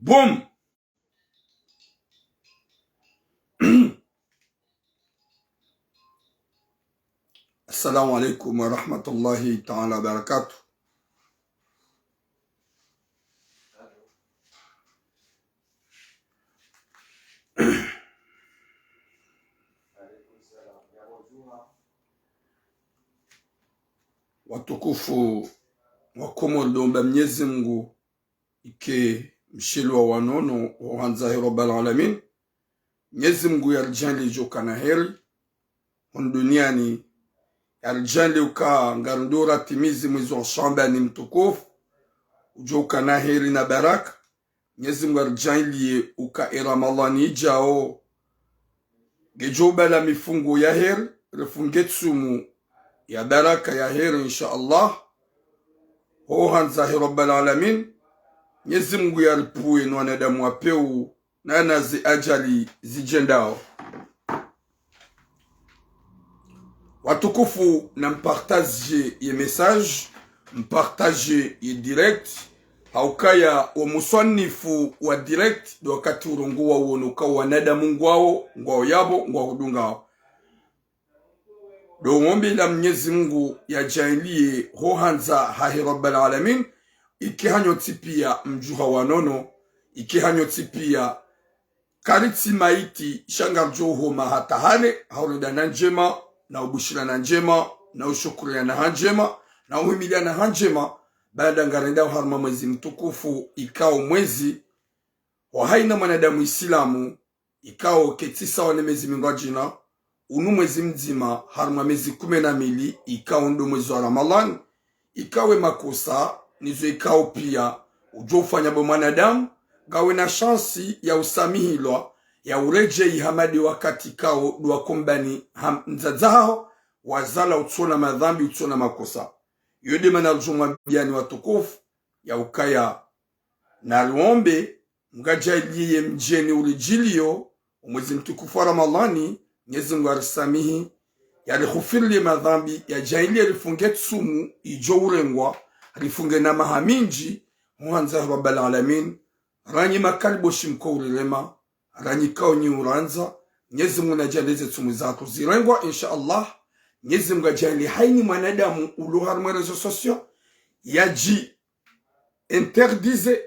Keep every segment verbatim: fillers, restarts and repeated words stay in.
Boum. Assalamu alaikum wa rahmatullahi ta'ala wa barakatuh. Watukufu wa Komori, ndo omba Mnyezi Mngu ike mshilwa wa nono, ho handza he Rabbal Alamin. Mnyezi Mngu yaridjaanlie djo ukana heri hunu duniani, yaridjaanlie uka ngarendo ratimizi mwezi wa Shaabani mtukufu, udjo ukana heri na baraka. Mnyezi Mngu yaridjaanlie uka e Ramadhani idjao ngedjo ubala mifungo ya heri, rifunge tsumu ya baraka ya heri, insha Allah. Ho handza he Rabbal Alamin. Mnyezi Mngu yaripvuwe no wanadamu wa pewu, na na ze ajali zidjendao. Watukufu, na mpartaje ye message, mpartaje ye direct, ha ukaya wo muswanifu wa direct, ndo wakati urongowa wono uka wanadamu ngwawo, ngwawo yapvo, ngwawo hudungao. Ndo ngombe la Mnyezi Mngu yadjaanlie ho handza hahe Rabbal Alamin, ike hanyu ntsi pia mdjuha wa nono, ike hanyu ntsi pia karitsi maiti, sha ngaridjo uhoma hata hale, ha urenda na ndjema, na ubushira na ndjema, na ushukuriana ha ndjema, na uhimiliana ha ndjema, baada ngarendao harumwa mwezi mtukufu, ikao mwezi wa haina mwanadamu Isilamu, ikao ketsi sawa ne mezi mindrwadjina, unu mwezi mdzima harumwa mezi kume na mili, ikao ndo mwezi wa Ramadhani, ikao ye makosa nizo ikao pia udjo ufanya bo mwanadamu, ngawe na shansi ya usamihilwa, ya uredjei hama nde wakati ikao ndo wakombani ha mdzadze haho, wazala utsona madhambi, utsona makosa. Yo nde mana ridjo mwambiani watukufu, ya ukaya na riombe, Mngu yadjaanlie ye mdjeni uridjilio, omwezi mtukufu wa Ramadhani, Mnyezi Mngu yarisamihi, yarighufirilie madhambi, yadjaanlie rifunge tsumu idjo urengwa, rifunge na maha mindji, ho handza he Rabbal Alamin. Ranyi makariboshi mko urirema, ranyi kao nyi urandza, Mnyezi Mngu nadjaanlie ze tsumu zatru zirengwa, insha Allah. Mnyezi Mngu yadjaanlie haina mwanadamu ulo harumwa réseaux sociaux, yadji interdise,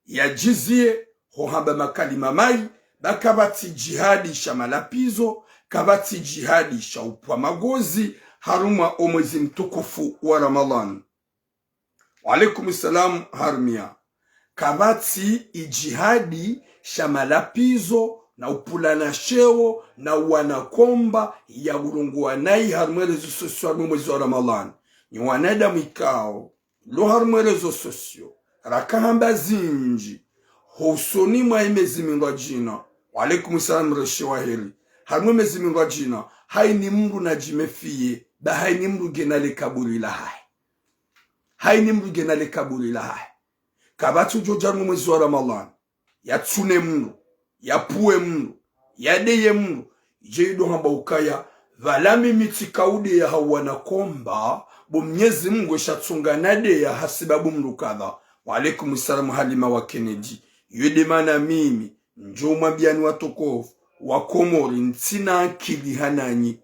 yadjizie, ho hamba makalima mayi, ba kapvatsi djihadi sha malapvizo, kapvatsi djihadi sha upvwa magozi, harumwa omwezi mtukufu wa Ramadhani. Wa alaikum salam, Harmia. Kapvatsi idjihadi sha malapvizo, na upvulana sheo, na uwana komba, ya urongowa nayi harumwa réseaux sociaux harumwa mwezi wa Ramadhani. Nyi wanadamu ikao lo harumwa réseaux sociaux, raka hamba zindji, ho usoni mwa ye mezi mindrwadjina. Wa alaikum salam, reshe wa heri. Harumwa mezi mindrwadjina, haina mndru nadjimefiye, ba haina mndru ngena le kaburi lahahe. Haina mndru ngena le kaburi lahahe. Kapvatsi udjo dja harumwa mwezi wa Ramadhani, yatsune mndru, yapvuwe mndru, yadeye mndru, idje ido hamba ukaya, pvala mimi tsika udeya ha uwana komba, bo Mnyezi Mngu esha tsunga nadeya ha sibabu mndru kadha. Wa alaikum salam, Halima wa Kennedy. Yo nde mana mimi, ndjo mwambiani watukufu wa Komori, ntsina akili ha nanyi.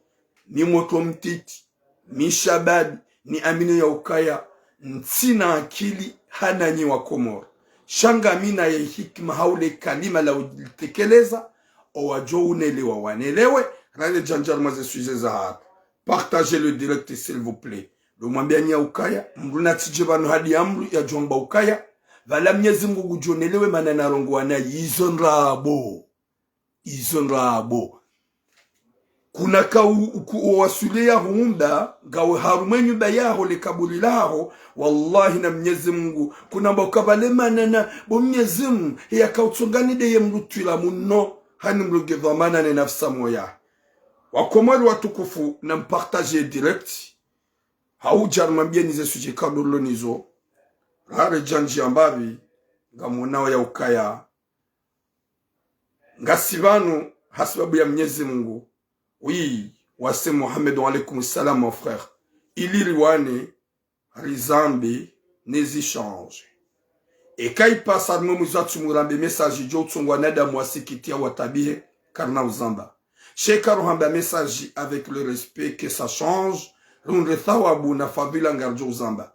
Mi motro mtiti, mi shababi, ni amini ya ukaya, ntsina akili ha nanyi wa Komori. Sha ngamina ye hikima ha ule kalima la ulitekeleza, owadjo unelewa wanelewe, rale djandja harumwa ze sujet zahatru. Partagez le direct, s'il vous plaît. Ndo mwambiani ya ukaya, mndru natsidje pvanu hadi ya mndru yadjo amba ukaya, pvala Mnyezi Mngu ngudjo unelewe mana narongowa nayi, izo ndrabo. Izo ndrabo. Kuna ka u-, ku-, owaswili ya humba, ngawe harumwa e nyumba yaho le kaburi laho, wallahi na Mnyezi Mngu, kuna mba ukapvale manana, bo Mnyezi Mngu, he yaka utsonga nideye mndru twila muno, hani mlonge dhwamana ne nafsi moya. Wa Komori watukufu, na mpartage direct, ha udja rimwambieni ze sujet kadolo nizo, rare djandji ambapvi, ngamonao ya ukaya, ngasi pvanu ha sibabu ya Mnyezi Mngu. Oui, wase Mohamed, wa alaikum salam, mon frère. Ili riwane, rizambe, ne zi échange. Eka ipasa rimwe mwizo atsumu rambe message djo utsongwa wanadamu wasikitiya watabihe, karina uzamba. Sha eka ruhamba message avec le respect que ça change, rihundre thawabu na fadhila ngaridjo uzamba.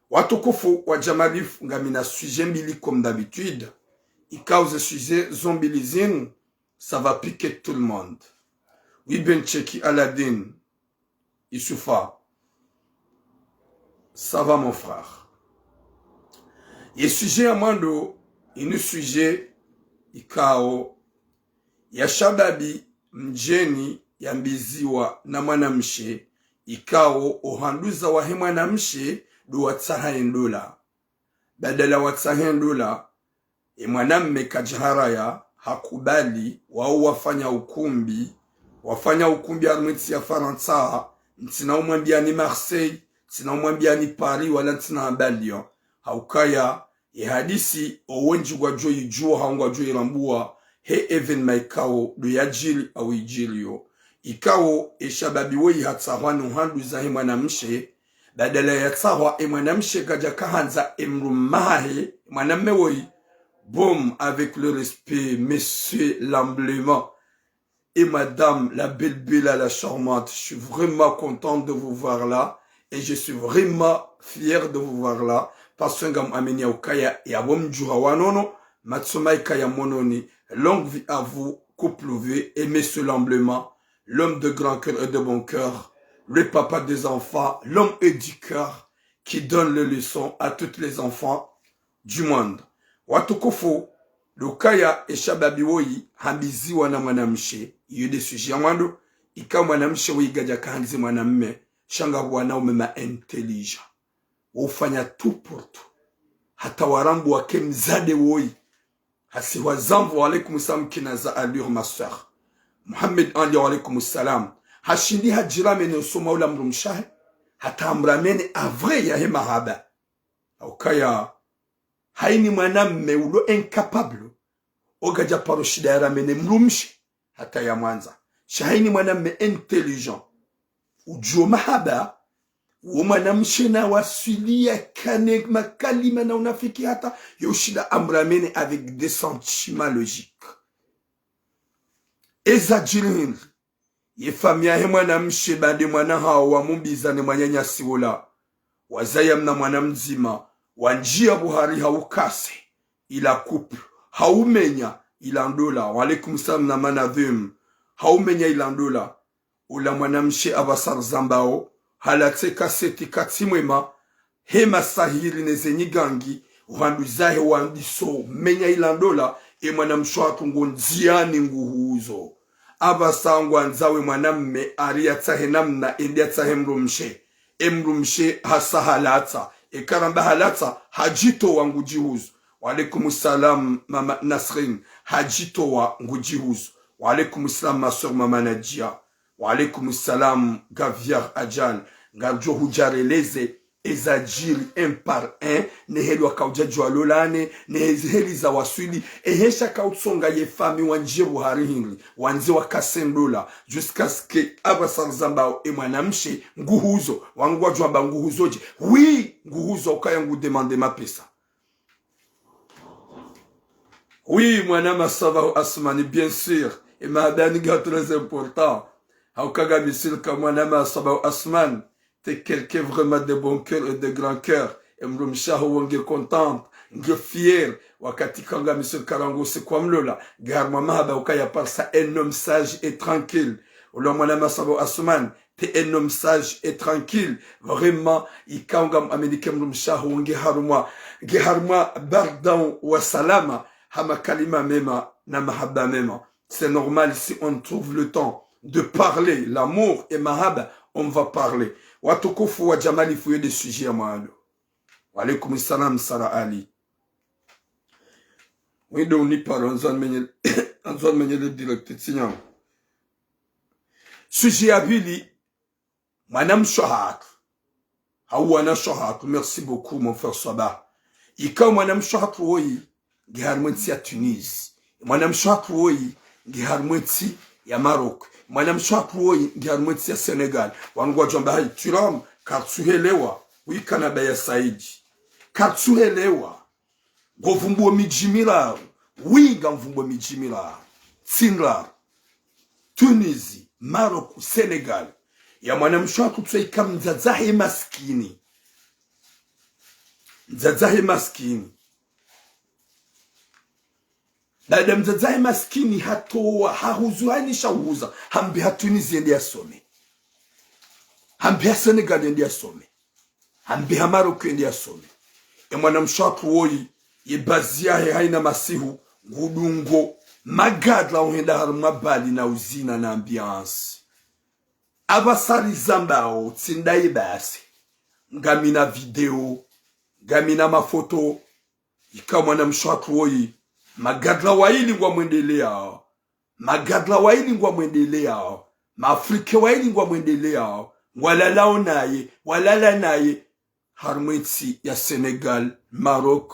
Watukufu wa Jamalifu, ngamina sujet mbili comme d'habitude. Ikao ze sujet zo mbili zinu, ça va piquer tout le monde. Oui, Ben Cheki Aladin, Isufa. Ça va, mon frère? Ye sujet ya mwando, inu sujet ikao ya shababi mdjeni yambiziwa na mwanamshe, ikao ohanduza wahe mwanamshe ndo watsaha ye ndola. Badala watsahe ndola, e mwanamme kadjaharaya, hakubali, wao wafanya ukumbi, wafanya ukumbi harimwa entsi ya Farantsa, ntsina umwambia ni Marseille, ntsina umwambia ni Paris, wala ntsina hamba Lyon. Haukaya, ye hadisi, owendji ngwadjo idjua, hau ngwadjo irambua, he événement ikao ndo yadjiri au idjiriyo. Ikao, e shababi woyi hatsahwa no handuza he mwanamshe, badala yatsahwa e mwanamshe kadjaka handza e mdrumme wahahe, e mwanamme woyi, boum, avec le respect, monsieur l'emblement, et madame la belle bella, la charmante, je suis vraiment content de vous voir là, et je suis vraiment fier de vous voir là, parce que ngamwamini ya ukaya, yapvo mdjuha wanono, matso maika ya mononi, longue vie à vous, couple vie, et monsieur l'emblement, l'homme de grand cœur et de bon cœur, le papa des enfants, l'homme éducateur, qui donne les leçons à tous les enfants du monde. Watukufu, ndo ukaya e shababi woyi hambiziwa na mwanamshe, iyo nde sujet ya mwando, ika mwanamshe woyi kadjaka handzi mwanamme, sha ngapvo wanaume ma intelligent. Wofanya tout pour tout. Hata warambua ke mdzadze woyi. Hasihwa zamvu, wa alaykum salam, Kinaza Allure, ma sœur. Mohamed Ali, wa alaykum salam. Hashindi hadjira mene usoma ula mdrumshe wahe, hata amramene avre yahe mahaba. Haukaya, haini mwanamme ulo incapable, okadja paro shinda yaramene mdrumshe, hata yamwandza. Sha haini mwanamme intelligent, udjuo mahaba, uwo mwanamshe na waswiliya kane makalima na unafiki hata, yo ushinda amramene avec des sentiments logiques. Eza djiri hindri, ye famiyi yahe mwanamshe baada mwana hawo wamumbiza ne mwananyasi wola, wazaya mna mwana mdzima, wandjia buhari haukase ila couple, haumenya ila ndola. Wa alaykum salam na manadhim. Haumenya ila ndola. Ula mwanamshe apvasa rizambao, halatse kaseti katsi mwema, he masahiri ne ze nyigangi, uhanduza he wandiso menya ila ndola, e mwanamshe wahatru ngo ndziani nguhuzo. Apvasa ngwandzao e mwanamme ari yatsahe namna, ende yatsahe mdrumshe. E mdrumshe hasa halatsa, eka ramba halatsa, hadjitowa ngudjihuzo. Wa alaykum salam, mama Nasrin, hadjitowa ngudjihuzo. Wa alaykum salam, ma sœur, mama Nadia. Wa alaykum salam, Gaviar Adjal. Ngaridjo hudja releze eza djiri un par un, ne heli wakaudja djua lolane, ne heli za waswili, e hesha kautsonga ye famiyi wandjie buhari hindri, wandze wakase ndola, jusqu'à ce que apvasa rizambao e mwanamshe nguhuzo, wangwadjo amba nguhuzo dje, oui, nguhuzo ukaya ngu demande mapesa. Oui, mwanama Sabahu Asumani, bien sûr. E mahaba yani nga très important. Hauka ngami sûr ka mwanama Sabahu Asumani, t'es quelqu'un vraiment de bon cœur et de grand cœur. E mdrumshe waho wo nge contente, nge fière. Wakati ka ngami sûr ka rangu usiku wa mlola, nge harumwa mahaba ukaya parisa un homme sage et tranquille. Ula mwanama Sabahu Asumani, t'es un homme sage et tranquille. Vraiment, ikao ngamwaminio ke mdrumshe waho nge harumwa, nge harumwa bardan wa salama, ha makalima mema na mahaba mema. C'est normal si on trouve le temps de parler, l'amour et mahaba, on va parler. Watukufu wa Jamalifu, yo nde sujet ya mwando. Wa alaykum salam, Sara Ali. Windo uniparo, andzo nimenye, andzo nimenye le direct tsi nyangu. Sujet ya pvili, mwanamshe wahatru. Hau wanawashe wahatru, merci beaucoup, mon frère Swaba. Ikao mwanamshe wahatru woyi, nge harumwa entsi ya Tunisie. Mwanamshe wahatru woyi, nge harumwa entsi ya Maroc. Mwanamshe wahatru woyi, nge harumwa entsi ya Sénégal. Wanu ngwadjo amba hayi, Turam, karitsuhelewa, wikana baya Saidi. Karitsuhelewa. Ngovumbuo midji miraru. Wi, ngamvumbuo midji miraru. Tsi ndraru. Tunisie, Maroc, Sénégal. Ye mwanamshe wahatru tsi ika mdzadze wahe maskini. Mdzadze wahe maskini. Baada mdzadze wahe maskini hatowa, hahuzu, hanisha huza, hambe ha Tunisie yende yasome. Hambe ha Sénégal yende yasome. Hambe ha Maroc yende yasome. Ye mwanamshe wahatru woyi, ye bazi yahe hayina masihu, ngudungo magadra uhenda harumwa bali na uzina na ambiance. Apvasa rizambao, tsi ndaye basi. Ngamina video, ngamina mafoto, ika mwanamshe wahatru woyi, magadra wayili ngwamwendeleao. Magadra wayili ngwamwendeleao. Maafrike wayili ngwamwendeleao. Ngwalalao naye, walala naye. Harumwa entsi ya Sénégal, Maroc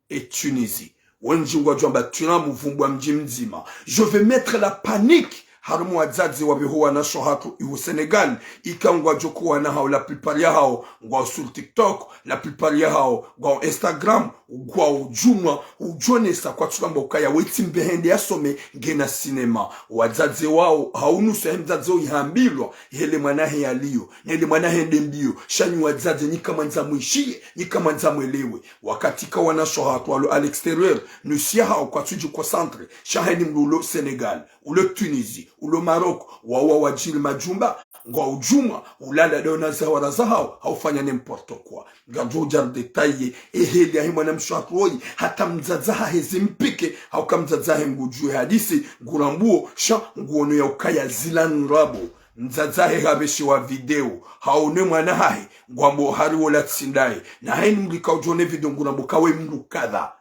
et Tunisie. Wendji ngwadjo amba tsi na mvumbuo mdji mdzima. Je vais mettre la panique harumwa wadzadze wapveho wanashe wahatru iho Sénégal, ika ngwadjo ko wana hawo, la plupart ya hawo ngwao sur TikTok, la plupart ya hawo ngwao Instagram, ngwao djumwa udjonesa kwatsu lamba ukaya wetsi mbe hende yasome ngena cinéma. Wadzadze wawo, haunusu yahe mdzadze wo yihambilwa, hele mwana hahe yaliyo, nele mwana hahe nde mbiyo, sha nyi wadzadze nyika mwandza mwishiye, nyika mwandza mwelewe. Wakati ka wanashe wahatru walo à l'extérieur, nusu ya hawo kwatsudji concentré, sha hayini mdru ulo Sénégal, ulo Tunisie, ulo Maroc, wawa wadjiri madjumba, ngwao djumwa, ulala dona za wara za hawo, haufanya n'importe quoi. Ngamdjo udja ridétailler, eheli yahe mwanamshe wahatru woyi, hata mdzadze wahahe zimpike, hauka mdzadze wahahe ngudjuwe hadisi, ngurambuo, sha nguono ya ukaya zila ndrabo. Mdzadze wahahe hapveshewa video, haono ye mwana hahe, ngwambo hari wola tsi ndaye. Na hayini mdru ika udjo ona video ngurambo ka we mdru kadha.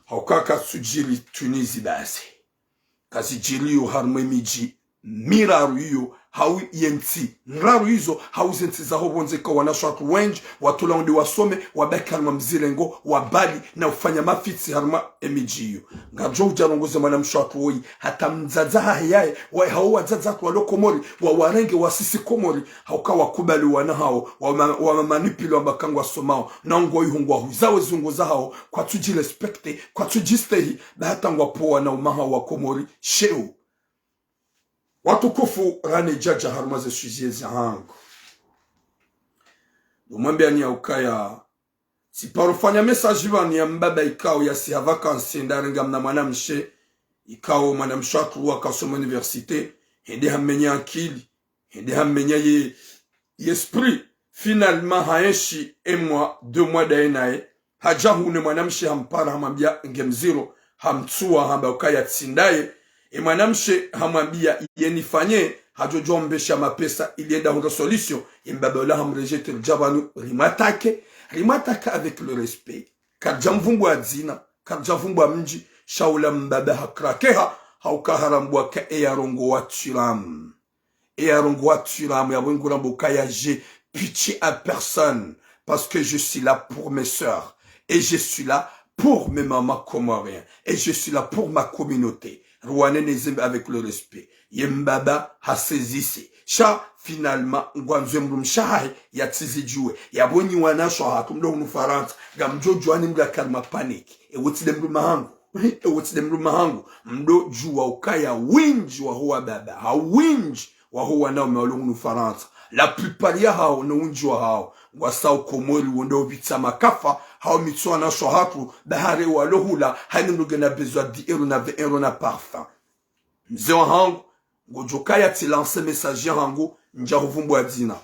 Hauka katsudjiri Tunisie basi. Kazidjiriyo harumwa emidji miraru iyo, hau yentsi ndraru izo, hau zentsi zaho pvondze ka wanashe wahatru wendji, watolwa wende wasome, wabaki harumwa mzirengo, wabali, na ufanya mafitsi harumwa emidji iyo. Ngamdjo udja rongoze mwanamshe wahatru woyi, hata mdzadze wahahe yaye, wa, hau wadzadze wahatru walo Komori, wawarenge wasisi Komori, hauka wakubali wana hawo, wama, wamamanipulé wamba ka ngwasomao, na ngwao iho ngwahuzao ezungo zahawo, kwatsudji respecté, kwatsudjistehi, ba hata ngwapvo wana uma hawo wa Komori, sheo. Watukufu, rane djadja harumwa ze sujet zahangu. Ndo mwambiani ya ukaya, tsiparo fanya message pvanu ya mbaba ikao yasiha vacances, ndarenga mna mwanamshe, ikao mwanamshe wahatru wakasoma université, hende hammenya akili, hende hammenya ye, ye esprit. Finalement, haenshi un mois, deux mois ndaye naye, hadja hunu mwanamshe hampara hamwambia nge mdziro, hamtsuwa hamba ukaya tsi ndaye. E mwanamshe hamwambia ye nifanye, hadjo djo mbesha mapesa ili yende hundra solution. Ye mbaba ula hamrejeté, ridja pvanu rimwattaqué, rimwattaqué avec le respect. Karidja mvumbua dzina, karidja vumbua mdji, sha ula mbaba hakrakeha, hauka harambua ka eya rongowa tsi ramu. Eya rongowa tsi ramu, yapvo ngurambo ukaya j'ai pitié à personne, parce que je suis là pour mes sœurs, et je suis là pour mes mamans comoriens, et je suis là pour ma communauté. Riwane ne zembe avec le respect. Ye mbaba hasaisissé. Sha, finalement, ngwandzo ye mdrumshe wahahe yatsizidjuwe. Yapvo nyi wanashe wahatru mlo hunu Farantsa, ngamdjo djuwa ni mlo kalima panique. Ewe tsi nde mdrume wahangu. Ewe tsi nde mdrume wahangu. Mdo djuwa ukaya wendji waho wababa, hau wendji waho wanaume walo hunu Farantsa, la plupart ya hawo no wendji wa hawo, ngwasao Komori wende upvitsa makafa, hau mitso wanashe wahatru, ba hari walo hula, hayini mdru ngena besoin dix euros na vingt euros na parfum. Mze wahangu, ngodjo kaya tsi lancer message yahangu, ndja huvumbua dzina.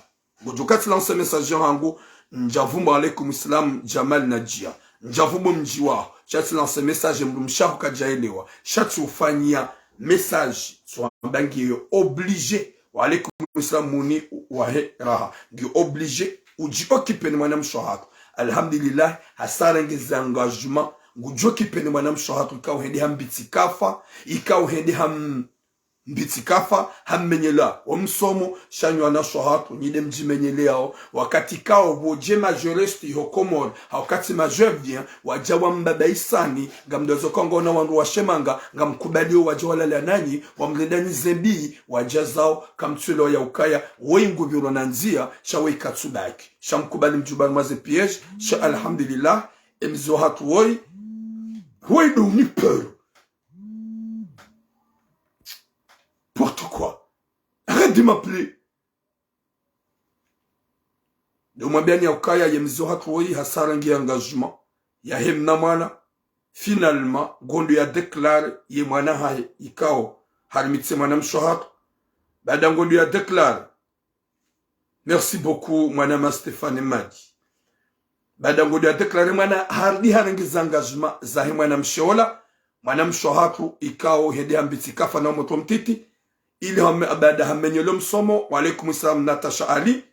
Ngodjo kaya tsi lancer message yahangu, ndja vumbua alaikum salam, Jamal Nadjia. Ndja vumbua mdji waho, sha tsi lancer message mdrumshe waho kadjaelewa. Sha tsi ufanyia message, tsi wamba ngiyo obligé. Wa alaikum salam muni wahe raha. Ngiyo obligé, udji occupé ni mwanamshe wahatru. Alhamdulillah, hasarenge ze engagement, ngudjo occupé ni mwanamshe wahatru, ikao hende hambitsi kafa, ikao hende ham mbitsi kafa, hammenyela wo msomo, sha nyi wanashe wahatru, nyi nde mdjimenyeleao, wakati kao pvo dje majoriste iho Komori, ha wakati majoriste, wadja wamba baisani, ngamdwazo ka ngona wandru wa shemanga, ngamkubalio wadje walala nanyi, wamrenda nyi zembi, wadja zao, kamtsulo ya ukaya, woyi ngupviro na ndzia, sha woyi katsubaki. Sha mkubali mdjubani mwa ze piège, sha alhamdulillah, Ye mze wahatru woyi, woyi ndo unipeur. N'importe quoi. Arrête de m'appeler. Ndo mwambiani ya ukaya ye mze wahatru woyi hasara nge engagement yahe mna mwana. Finalement, ngondo ya déclarer ye mwana hahe ikao harimitse mwana mshe wahatru. Baada ngondo ya déclarer. Merci beaucoup, mwanama Stéphane Madi. Baada ngondo ya déclarer mwana harudi harenge ze engagement zahe mwana mshe ola, mwana mshe wahatru ikao hende hambitsi kafa na umotro mtiti, ili hame-, baada hamenyelo msomo. Wa alaikum salam, Natasha Ali.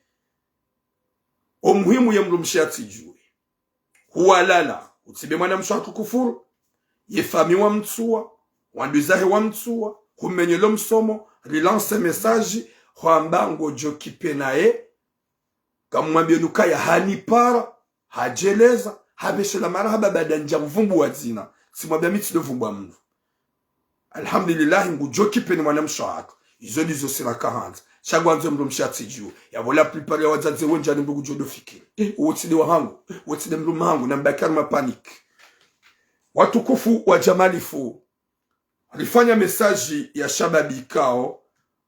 O muhimu ye mdrumshe yatsidjuwe. Huwalala, utsibe mwana mshe wahatru kufuru. Ye fami wamtsuwa, wandruzahe wamtsuwa, humenyelo msomo, relance message, hwamba ngodjo kipe naye. Kamwambiye nukaya hanipara, hadjeleza, hapveshela marahaba baada ndja mvumbuwa dzina. Tsimwambiya mi tsido vumbuwa mndru. Alhamdulillah, ngudjo kipe ni mwana mshe wahatru. Izo ndizo sirakahandza. Sha ngwandzo mdrumshe yatsidjuwe. Yapvo la plupart ya wadzadze wendji ani mndru ngudjo do fikiri. Eh, uwo tsi nde wahangu. Uwo tsi nde mdrume hangu. Na mbaki harumwa panique. Watukufu wa Jamalifu. Rifanya message ya shababi ikao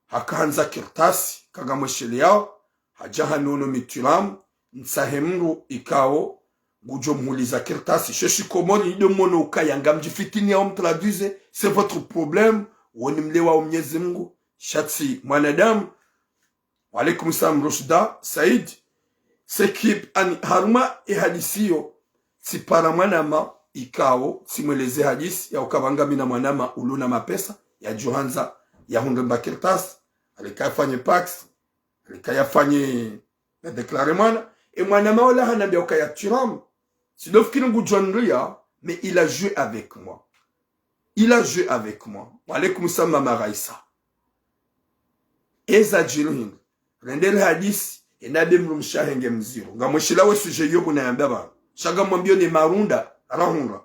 hakahandza kartasi, kangamwesheleyao, hadja hanono mitiramu, ntsahe mndru ikao ngudjo mhuliza kartasi. Sho shikomori ido mono ukaya ngamdjifitiniyao mtraduise, c'est votre problème, woni mlewa o Mnyezi Mungu, sha tsi mwanadamu. Wa alaikum salam, Rushda Said. S'équipe ani harumwa e hadisi iyo, tsipara mwanama ikao, tsimweleze hadisi ya ukapvanga mi na mwanama ulo na mapesa, yadjuhandza, yahundre mba kartasi, aleka yafanye pacs, aleka yafanye, ya déclarer mwana. E mwanama ola hanambiya ukaya tiramu. Tsido fikiri ngudjo nriya, mais il a joué avec moi. Il a joué avec moi. Wa alaikum salam, Mama Raissa. Eza djiri hindri. Rendele hadisi, yenda be mdrumshe wahe nge mziro. Ngamwesheleyao we sujet iyo kuna yamba pvanu. Sha ngamwambiyo ne marunda rahundra,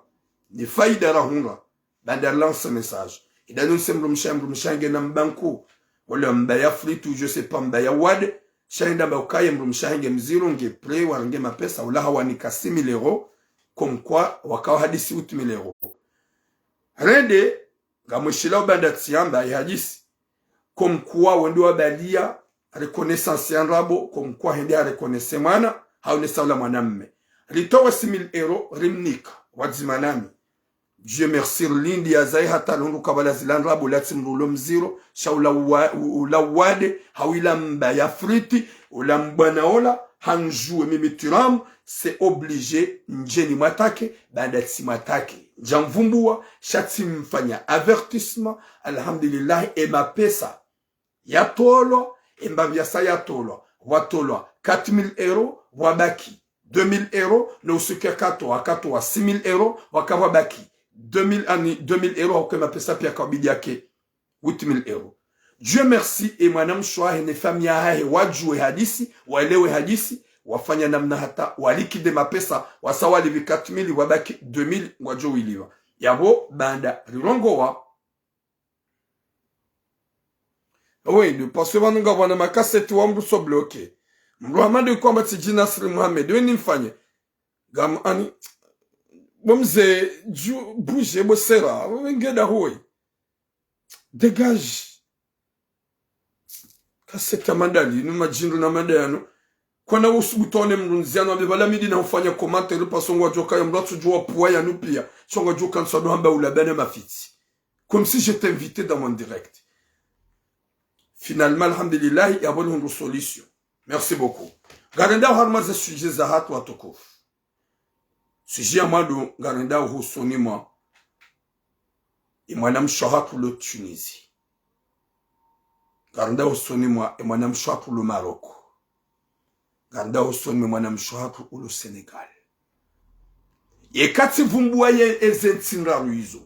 ne faida rahundra. Baanda relance message. Yenda nonse mdrumshe, mdrumshe wahe nge na mba nku, wala mba ya frite ou je sais pas mba ya wade. Sha yenda mba ukaya mdrumshe wahe nge mziro, nge prêt, warenge mapesa, ula hawanika six mille euros, comme quoi wakao hadisi huit mille euros. Rende, ngamwesheleyao baanda tsiyamba ye hadisi, comme quoi wende wabaliya reconnaissance ya ndrabo, comme quoi hende ha reconnaître mwana, haonesa ula mwanamme. Ritowa six mille euros, rimnika, wadzima nami. Dieu merci, rilindi yazaye hata lihundru ukaya pvala zila ndrabo, ula tsi mndru ulo mziro, sha ula wa-, ula wade, hau ila mba ya frite, ula mbwana ola, handjuwe mi mitiramu, c'est obligé, ndjeni mwattaquer, baanda tsimwattaquer. Ndja mvumbuwa, sha tsimfanya avertissement, alhamdulillah, e mapesa yatolwa, e mbapvi yasa yatolwa, pvwatolwa quatre mille euros, pvwabaki deux mille euros, no usiku yakatowa, akatowa six mille euros, pvwaka pvwabaki deux mille ani, deux mille euros, hauka e mapesa piya yakawabidi yake huit mille euros. Dieu merci, e mwana mshe wahe ne famille yahahe wadjuwe hadisi, waelewe hadisi, wafanya namna hata waliquide mapesa, wasa walipvi quatre mille, pvwabaki deux mille, ngwadjo wilipva. Yapvo, baanda rirongowa. Oui, nde parce que pvanu ngapvwana makaseti wa mdru so bloqué. Mdru Hamadi kwamba tsi djina Sri Mohamed, we nimfanye. Ngam ani, bo mze, dju, bouge, bo sera, we ngeda huwe. Dégage. Kaseti ya madali, inu madjindru na madayanu. Kwana usubutu one mdru ndziani, wambe pvala mi ndina hufanya commentaire, parce que ngwadjo kaya mdru atsudjuwa puwa yanu piya. Sha ngwadjo kantsa ndo hamba ula bane mafitsi. Comme si j'étais invité dans mon direct. Finalement, alhamdulillah, yapvo nihundru solution. Merci beaucoup. Ngarendao harumwa ze sujet zahatru watukufu. Sujet ya mwando ngarendao hosoni mwa e mwana mshe wahatru ulo Tunisie. Ngarendao hosoni mwa e mwana mshe wahatru ulo Maroc. Ngarendao hosoni mwa e mwana mshe wahatru ulo Sénégal. Yeka tsivumbuwa ye eze ntsi ndraru izo.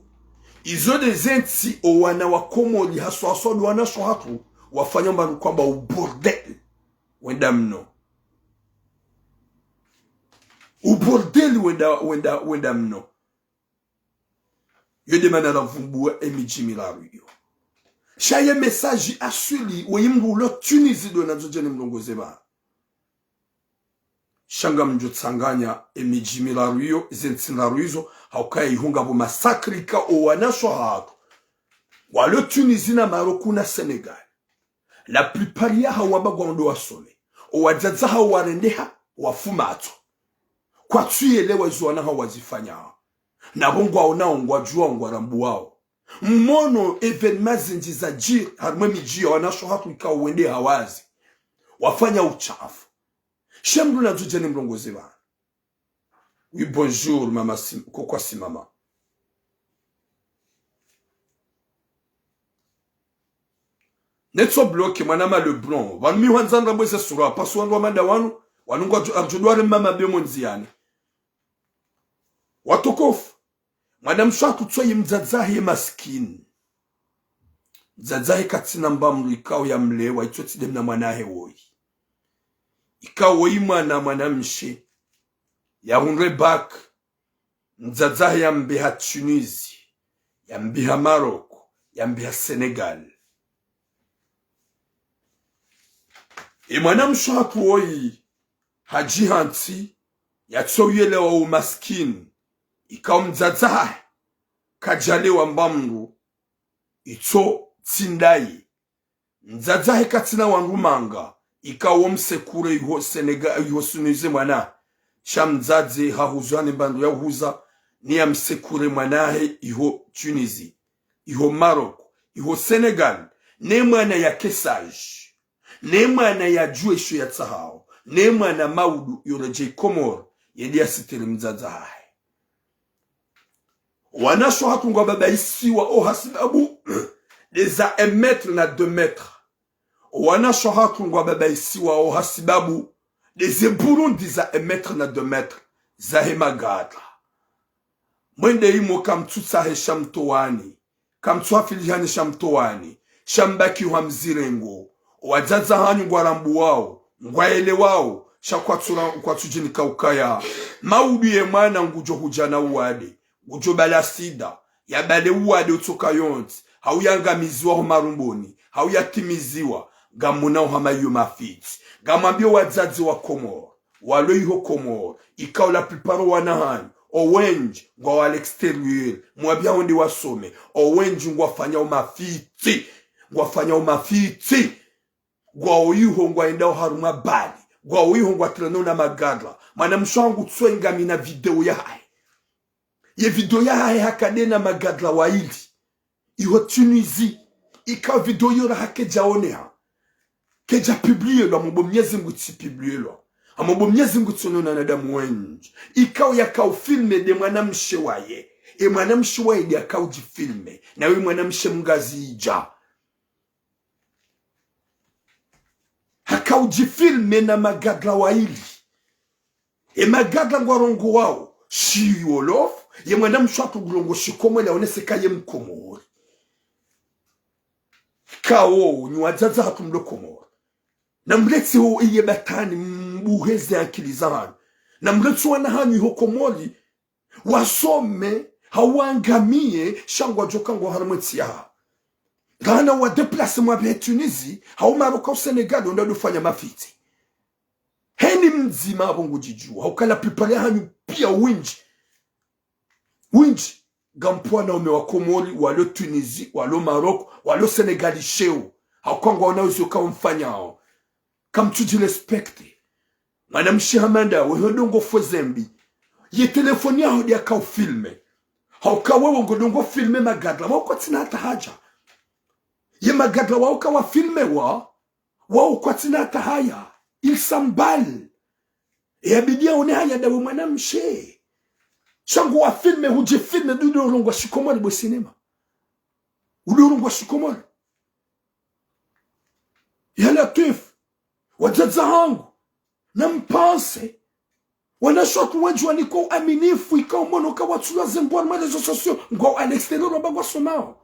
Izo nde ze ntsi o wana wa Komori haswa haswa ndo wana sho hatru wafanya mbapvi kwamba u bordel wenda mno. U bordel wenda, wenda, wenda mno. Yo nde mana ravumbuwa e midji miraru iyo. Sha ye message aswili, weyi mdru ulo Tunisie ndo nandzo djeni mlongoze ba. Sha ngamdjo tsanganya emidji miraru iyo, ze ntsi ndraru izo, hauka iho ngapvo massacre ikao owanashe wahatru walo Tunisie na Maroc na Sénégal. La plupart yahawo wamba ngwao ndo wasome. Owadzadze hawo warendeha, wafumatso. Kwatsu yelewa izo wana hawo wazifanya. Napvo ngwaonao, ngwadjuao, ngwarambuao. Mmono événement zindji zadjiri harimwa emidji ya wanashe wahatru ikao wende hawazi, wafanya uchafu. Sha mndru nandzo djeni mrongozi pvanu. Oui, bonjour, mama Sim-, Kokwa Simama. Netso bloqué, mwana ma Leblanc. Pvanu mi hwandza nrambwe ze sura, pasu wandru wa manda wanu, wanu ngwadjo, ardjo dware mama bemo ndziani. Watukufu. Mwanamshe wahatru tsoyi mdzadze wahe maskini. Mdzadze wahe katsina mbamdru ikao yamlewa, itso tsi de mna mwana wahe woyi. Ikao woyi mwana, mwanamshe. Yahundre bac. Mdzadze wahe yambeha Tunisie. Yambeha Maroc. Yambeha Sénégal. Ye mwanamshe wahatru woyi hadjihantsi, yatso yelewa umaskini, ikao mdzadze wahe kadjalewa mbamdru, itso tsi ndayi. Mdzadze wahe katsina wandru manga, ikao msekure iho Sénégal, iho Tunisie mwana. Sha mdzadze hahuzwa ne mbandru ya uhuza, ni yamsekure mwana wahe iho Tunisie, iho Maroc, iho Sénégal, ne mwana yake sage. Ne mwana yadjuwe isho yatsahao. Ne mwana maudu yoredjeyi Komori, yende yasitiri mdzadze wahahe. Wanashe wahatru ngwababaisiwa o hasibabu de za un mètre na deux mètres. Wanashe wahatru ngwababaisiwa o hasibabu de ze burundi za un mètre na deux mètres, zahe magadra. Mwende imo kamtsutsahe sha mtowani. Kamtsuhafilihane sha mtowani, sha mbaki hwa mzirengo. Owadzadze hanyu ngwarambuwao, ngwaelewao, sha kwatsura-, kwatsudjinika ukaya maudu ye mwana ngudjo hudja na uwade, ngudjo bala sida, yabale uwade utsoka yontsi, hau yangamiziwa ho marumboni, hau yatimiziwa, ngamonao hama iyo mafitsi. Ngamwambio wadzadze wa Komori, walo iho Komori, ikao la plupart wana hanyu, owendji ngwao à l'extérieur, mwambia wende wasome, owendji ngwafanyao mafitsi, ngwafanyao mafitsi, ngwao iho ngwaendao harumwa bali, ngwao iho ngwatiranao na magadra. Mwanamshe wangu tsoyi ngamina video yahahe. Ye video yahahe haka de na magadra waili. Iho Tunisie, ikao video iyo raha kedjaoneha. Kedja publielwa, hamba bo Mnyezi Mngu itsi publielwa. Hamba bo Mnyezi Mngu itsi onwa na wanadamu wendji. Ikao yakao filmé de mwanamshe waye. E mwanamshe waye de akao djifilmé. Nawe mwanamshe mngazidja. Hakao djifilmé na magadra waili. E magadra ngwarongowao shiwolof, ye mwanamshe wahatru ngurongoa shikomori yaonese ka ye mkomori. Kao, nyi wadzadze hatru mlo Komori, namletse ho iye batwani mbuheze ankili zahanyu. Namletse wana hanyu iho Komori wasome, hau wangamiye, sha ngwadjoka ngwao harumwa entsi yahawo. Ngana wa déplacé mwabehe Tunisie, hau Maroc, hau Sénégal, wende wafanye mafitsi. Heni mdzima apvo ngudjidjuwa, hauka la plupart yahanyu pia wendji. Wendji, ngampo wanaume wa Komori, walo Tunisie, walo Maroc, walo Sénégal sheo. Hauka ngwaonao izo kamfanyao. Kamtsudji respecté. Mwanamshe hama ndawe, ho ndrongoo fo zembi. Ye téléphone yaho de yakao filmé. Hauka wewe ngodjo ngo filmé magadra, wao kwatsina hata haja. Ye magadra wao kawafilmé wa, wao kwatsina hata haya. Ils s'en balent. E yabidi yaone haya ndawe mwanamshe. Sha nguwafilmé, hudjifilmé, udo rongoa shikomori bo cinéma. Udo rongoa shikomori. Ya Latwif, wadzadze hangu, nampanse. Wanashe wahatru wendji wanikwa uaminifu, ikao mono ka watsulwa ze ngwao harumwa réseaux sociaux, ngwao à l'extérieur wamba ngwasomao.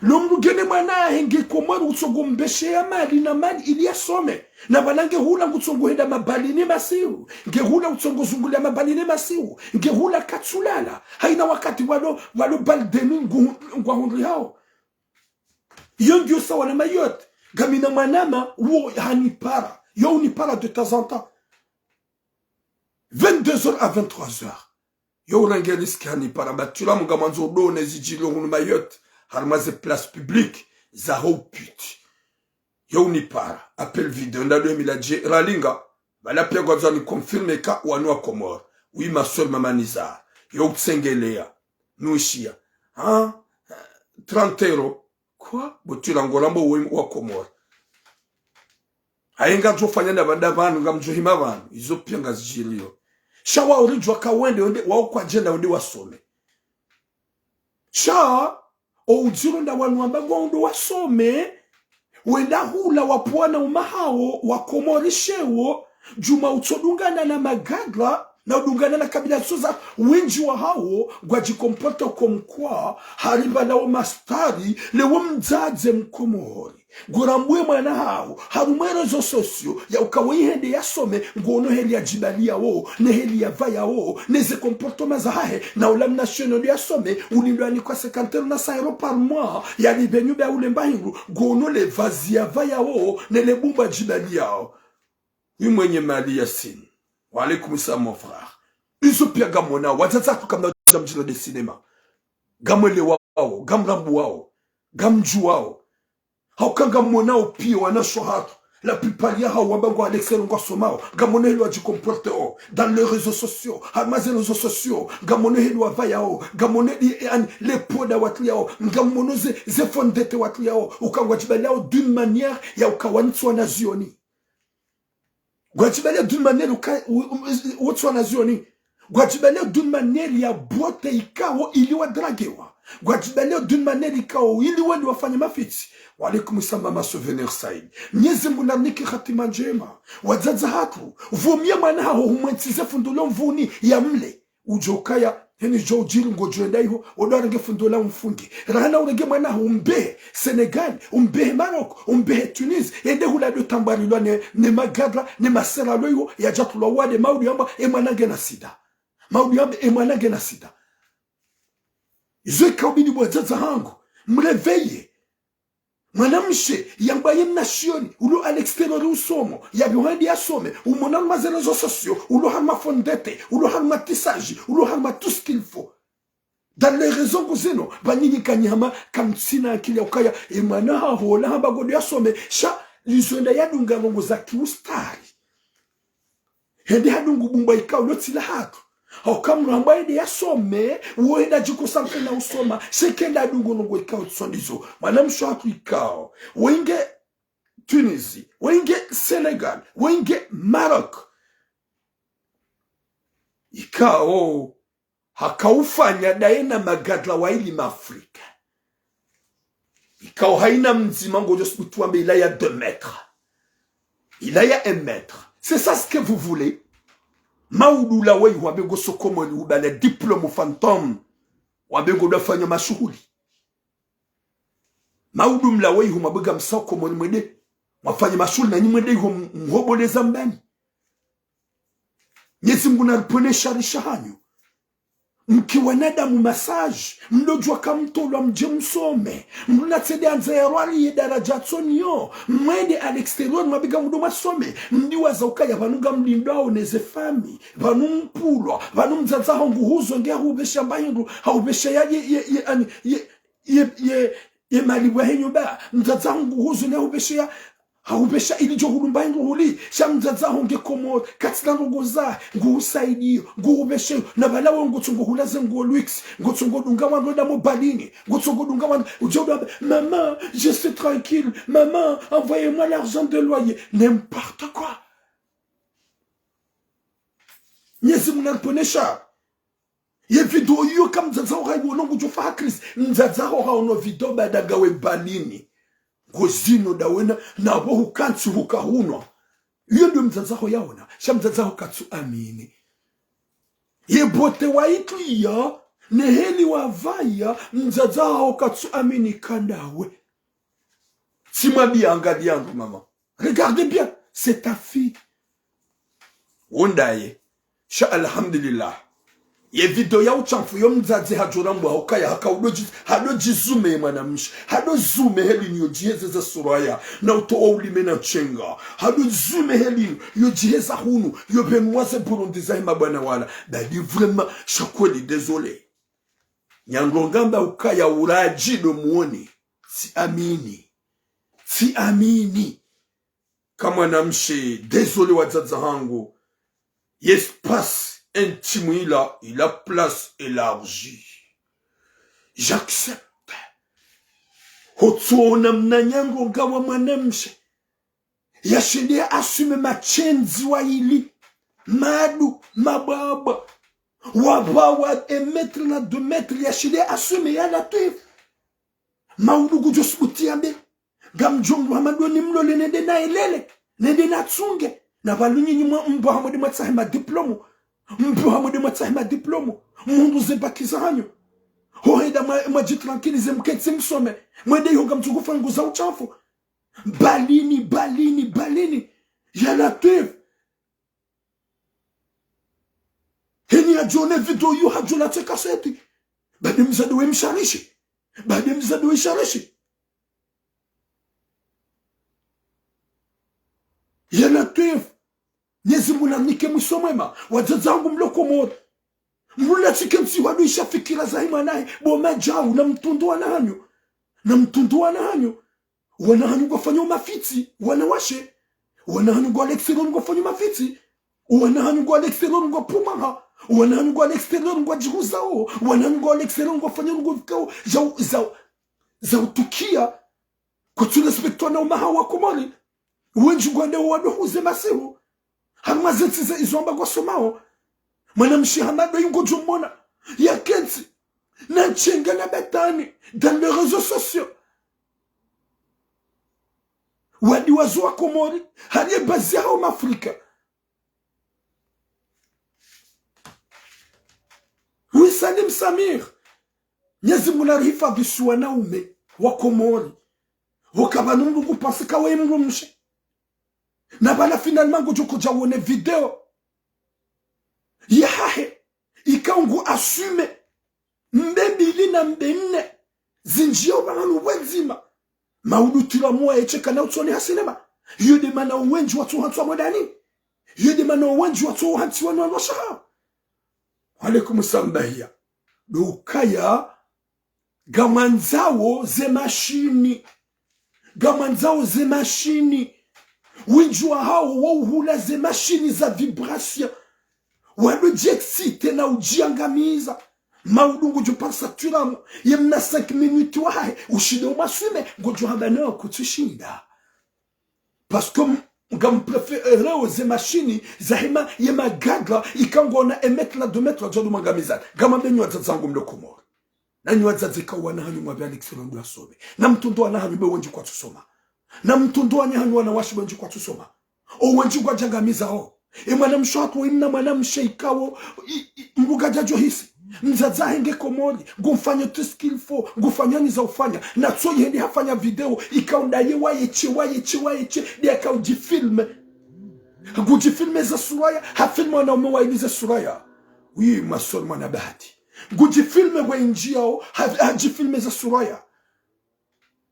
Lo mdru ngena mwana wahe nge Komori utsongo mbesheya mali na mali ili yasome. Na pvanu nge hula ngutsongo henda mabalini masihu. Nge hula utsongo zunguliya mabalini masihu. Nge hula katsulala. Haina wakati walo, walo bal de nuit ngu-, ngwahundrihao. Iyo ngiyo sawa na Mayotte. Ngamina mwanama, wo hanipara. Yo unipara de temps en temps. Vingt-deux heures à vingt-trois heures. Yo urenge risque hanipara, ba tula munga mwandzo udone zidjiri hunu Mayotte, harumwa ze place publique, za ho pute. Yo unipara, appel vidéo, nda deux mille dje, ralinga, bala pia ngwandzo ni confirmer ka wanu wa Komori. Oui, ma sœur, maman Nizar. Yo utsengelea, nushia. Ha? Trente euros. Kwa? Bo tula ngolambo we wa Komori. Ayi ngamdjofanya nda pvanda pvanu, ngamdjohima pvanu. Izo pia ngazidjiriyo. Sha wa uridjuwa ka wende, wende, wa ukwadjenda wende wasome. Sha, o udziro nda wanu wamba ngwaundo wasome, wenda hula wapvwana umahawo, wa Komori shewo, djuma utsodungana na magadra, na udungana na kabila tsoza, wendji wahawo, ngwadjikomporta comme quoi, haripva lawo mastari, lewo mdzadze Mkomori. Ngurambwe mwana hawo, harumwa réseaux sociaux, ya uka we ihende yasome, ngono heli ya djibali yawo, ne heli ya pvaya wo, ne ze comportement zahahe, na ula mnationaux yasome, ulindwa ni kwa cinquante euros na cent euros par mois, ya libe nyumba ya ulemba hindru, ngono le vazi ya pvaya wo, ne le bumba djibali yawo. Oui, mwenye mali Yassine. Wa alaikum salam, mon frère. Izo pia ngamwona, wadzadze hatru kamna djamdjila de cinéma. Ngamwelewawo, ngamrambuwawo, ngamdjuwawo. Hauka ngamwonao pia wanashe hatru, la plupart yahawo wamba ngwa Alexero ngwasomao, ngamwono heli wadjikomporte o, dans les réseaux sociaux, harumwa ze réseaux sociaux, ngamwono heli wapvayao, ngamwono heli, eh, ani, le poda watriao, ngamwono ze, ze fondete watriao, uka ngwadjibaliao d'une manière ya uka wantsi wanazioni. Ngwadjibaliao d'une manière uka, u-, u-, u-, wantsi wanazioni. Ngwadjibaliao d'une manière ya beauté ikao ili wadragewa. Ngwadjibaliao d'une manière ikao ili wende wafanye mafitsi. Wa alaikum salam, ma souvenir Said. Mnyezi Mungu narinike hatima ndjema. Wadzadze hatru, pvomia mwana haho humwentsize fundo lo mvuni ya mle. Udjo kaya, heni djo udjiri ngodjo enda iho, odo arenge fundo la umfunge. Rahana urenge mwana haho umbehe Sénégal, umbehe Maroc, umbehe Tunis, yende hula do tambarilwa ne, ne magadra, ne masera lo iho, yadjatulwa wade, maudu yamba, e mwana ngena sida. Maudu yamba, e mwana ngena sida. Izo ika ubidi bo wadzadze hangu, mréveiller. Mwanamshe, yamba ye mnazioni, ulo à l'extérieur usomo, yapvo hende yasome, umona harumwa ze réseaux sociaux, ulo harumwa fondete, ulo harumwa tissage, ulo harumwa tout ce qu'il faut. Dans les réseaux nguzino, ba nyinyi kanyama, kamtsina akili ya ukaya, e mwana haho, la hamba ngodo yasome, sha, lizo enda yadunga ndrongo za kiustari. Hende hadungu bumba ikao lotsi la hatru. Hauka mndru hamba hende yasome, wo hende adjiconcentre na usoma, sha kenda adungu ndrongo ikao tsi ndizo. Mwanamshe hatru ikao, wenge Tunisie, wenge Sénégal, wenge Maroc. Ikao, haka ufanya daye na magadra wa ili ma Afrika. Ikao haina mdzima ngodjo subutu wambe il a ya deux mètres. Il a ya un mètre. C'est ça ce que vous voulez. Maudu la weyi wambe ngo sokomoni ubale diplôme fantôme. Wambe ngo dofanya mashuhuli. Maudu mla weyi humabwe ga msa sokomoni mwende. Mwafanya mashuhuli na nyi mwende iho m-, mhoboleza mbani. Mnyezi Mungu naripvwene shari shahanyu. Mki wanadamu masaji, mdodjuwa kamtolwa mdje msome, mdru natsende andza yarwali ye daraja tsoniyo, mwende à l'extérieur mwabiga mdo mwasome, mdiwaza ukaya pvanu ngamlindwao ne ze famille, pvanu mpulwa, pvanu mdzadze haho nguhuzo nge hahupvesha mba hindru, hahupvesha ya, ye, ye, ye, ani, ye, ye, ye, ye mali wa he nyumba, mdzadze haho nguhuzo nge hahupvesha ya, hahupvesha ili djo hulumba hindru huli, sha mdzadze haho nge Komori, katsina ndrongo za, nguhusaidiyo, nguhupvesheyo, na pvala we ngutsongo hula ze nguo luxe, ngutsongo dunga wandru damo balini, ngutsongo dunga wandru, udjo dwa, maman, je suis tranquille, maman, envoyez-moi l'argent de loyer, n'importe quoi. Mnyezi Mungu naripvwene shari. Ye video iyo ka mdzadze haho hayiwono ngudjo fa ha crise. Mdzadze haho hawono video baada ngawe balini. Ngozino dawena, na pvo hukantsi hukahunwa. Iyo ndo mdzadze haho yawona, sha mdzadze haho katsu amini. Ye beauté wa itwiya, ne heli wapvaya, mdzadze haho katsu amini ka ndawe. Tsi mwabiya angali yangu mama. Regardez bien, c'est ta fille. Wo ndaye. Sha alhamdulillah. Ye video ya ushamfu yo mdzadze hadjo rambwa hukaya haka udo dji-, hado djizume ye mwanamshe. Hado zume heli ni yo djiheze za Suraya. Na utowa ulime na ntsenga. Hado zume heli yo djiheza hunu. Yo pvenua ze Burundi za hima bwana wala. Badi vraiment, sha kweli, désolé. Nyandronga mba ukaya uradji do muoni. Tsi amini. Tsi amini. Ka mwanamshe, désolé wadzadze hangu. Ye espace intime ila, ila place élargie. J'accepte. Hotsoona mna nyandronga wa mwanamshe. Yashinde assume mashenzi wayili. Madu, mababa. Wapvawa un mètre na deux mètres, yashinde assume ya Latwif. Maudu ngudjo subuti yambe. Ngamdjo mdru hama ndo nimlole nende naelele, nende natsunge. Na pvalu nyinyi mwa-, mbo hamwende mwatsahe ma diplôme. Mbo hamwende mwatsahe ma diplôme. Mhundru ze bac zahanyu. Hohenda mwa-, mwadji tranquilliser mketsi msome. Mwende iho ngamdjo kufa nguza ushamfu. Balini, balini, balini. Ya Latwif. Heni yadjo one video yo hadjo la tse kaseti. Badi mdzadze we msharishi. Badi mdzadze we sharishi. Ya Latwif. Mnyezi Mungu namnike mwiso mwema. Wadzadze hangu mlo Komori. Mrula tsikentsi wadu isha fikira za hima nahe. Bo madjau na mtrundru wana hanyu. Na mtrundru wana hanyu. Wana hanyu ngwafanyao mafitsi, wanawashe. Wana hanyu ngwao l'extérieur ngwafanyao mafitsi. Wana hanyu ngwao l'extérieur ngwapvumaha. Wana hanyu ngwao l'extérieur ngwadjihuzao. Wana hanyu ngwao l'extérieur ngwafanyao ngwafikao. Za, za, za utukia. Kwatsu respectwa na umaha wa Komori. Wendji ngwandao wado huze masihu. Harumwa ze ntsi ze izo amba ngwasomao. Mwanamshe hama ndo yi ngodjo mwona. Yakentsi. Na ntsenga na batani. Dans les réseaux sociaux. Wadi wazo wa Komori. Haliye bazi ya hao Mafrika. Oui, Salim Samir. Mnyezi Mungu narihifadhwi si wanaume wa Komori. Pvoka pvanu mdru ngupvasika we mdrumshe. Na pvala finalement ngudjo kudja wone video yahahe, ikao ngu assume mbe mbili na mbe nne, zindjiyao pvahanu pvwadzima. Maudu tila mwa yetshe kana utsoni ha cinéma. Yo de mana owendji watso hantsi wa mwendani. Yo de mana owendji watso hantsi wanu wanu washaha. Wa alaikum salam bahiya. Do ukaya ngamwandzao ze mashini. Ngamwandzao ze mashini. Wendji wahao wauhula ze mashini za vibration. Wado dji exciter na udjiangamiza. Maudu ngudjo parisa turamu. Ye mna cinq minutes wahahe. Ushinde umwaswime. Ngudjo hamba no kutsushinda. Parce que m-, ngam préféré o ze mashini za hima ye magadra, ikao ngwaona un mètre na deux mètres, wadjo do mwangamizana. Ngamwambe nyi wadzadze hangu mlo Komori. Na nyi wadzadze ikao wana hanyu mwapvia l'extérieur ngwao wasome. Na mtrundru wana hanyu mbe wendji kwatsu soma. Na mtrundru wana hanyu wanawashe wendji kwatsu soma. Owendji ngwadjangamizao. E mwanamshe wahatru ina mwanamshe ikao, i, i, mbuga djadjo hisi. Mdzadze hahe nge Komori, ngufanya tout ce qu'il faut, ngufanya nyi za ufanya. Na tso yende hafanya video, ikao ndaye wayetshe, wayetshe, wayetshe, de akao djifilme. Ngudjifilme za Suraya, hafilme wanaume wayili za Suraya. Oui, masoni mwana bahati. Ngudjifilme wendji yao, ha, hadjifilme za Suraya.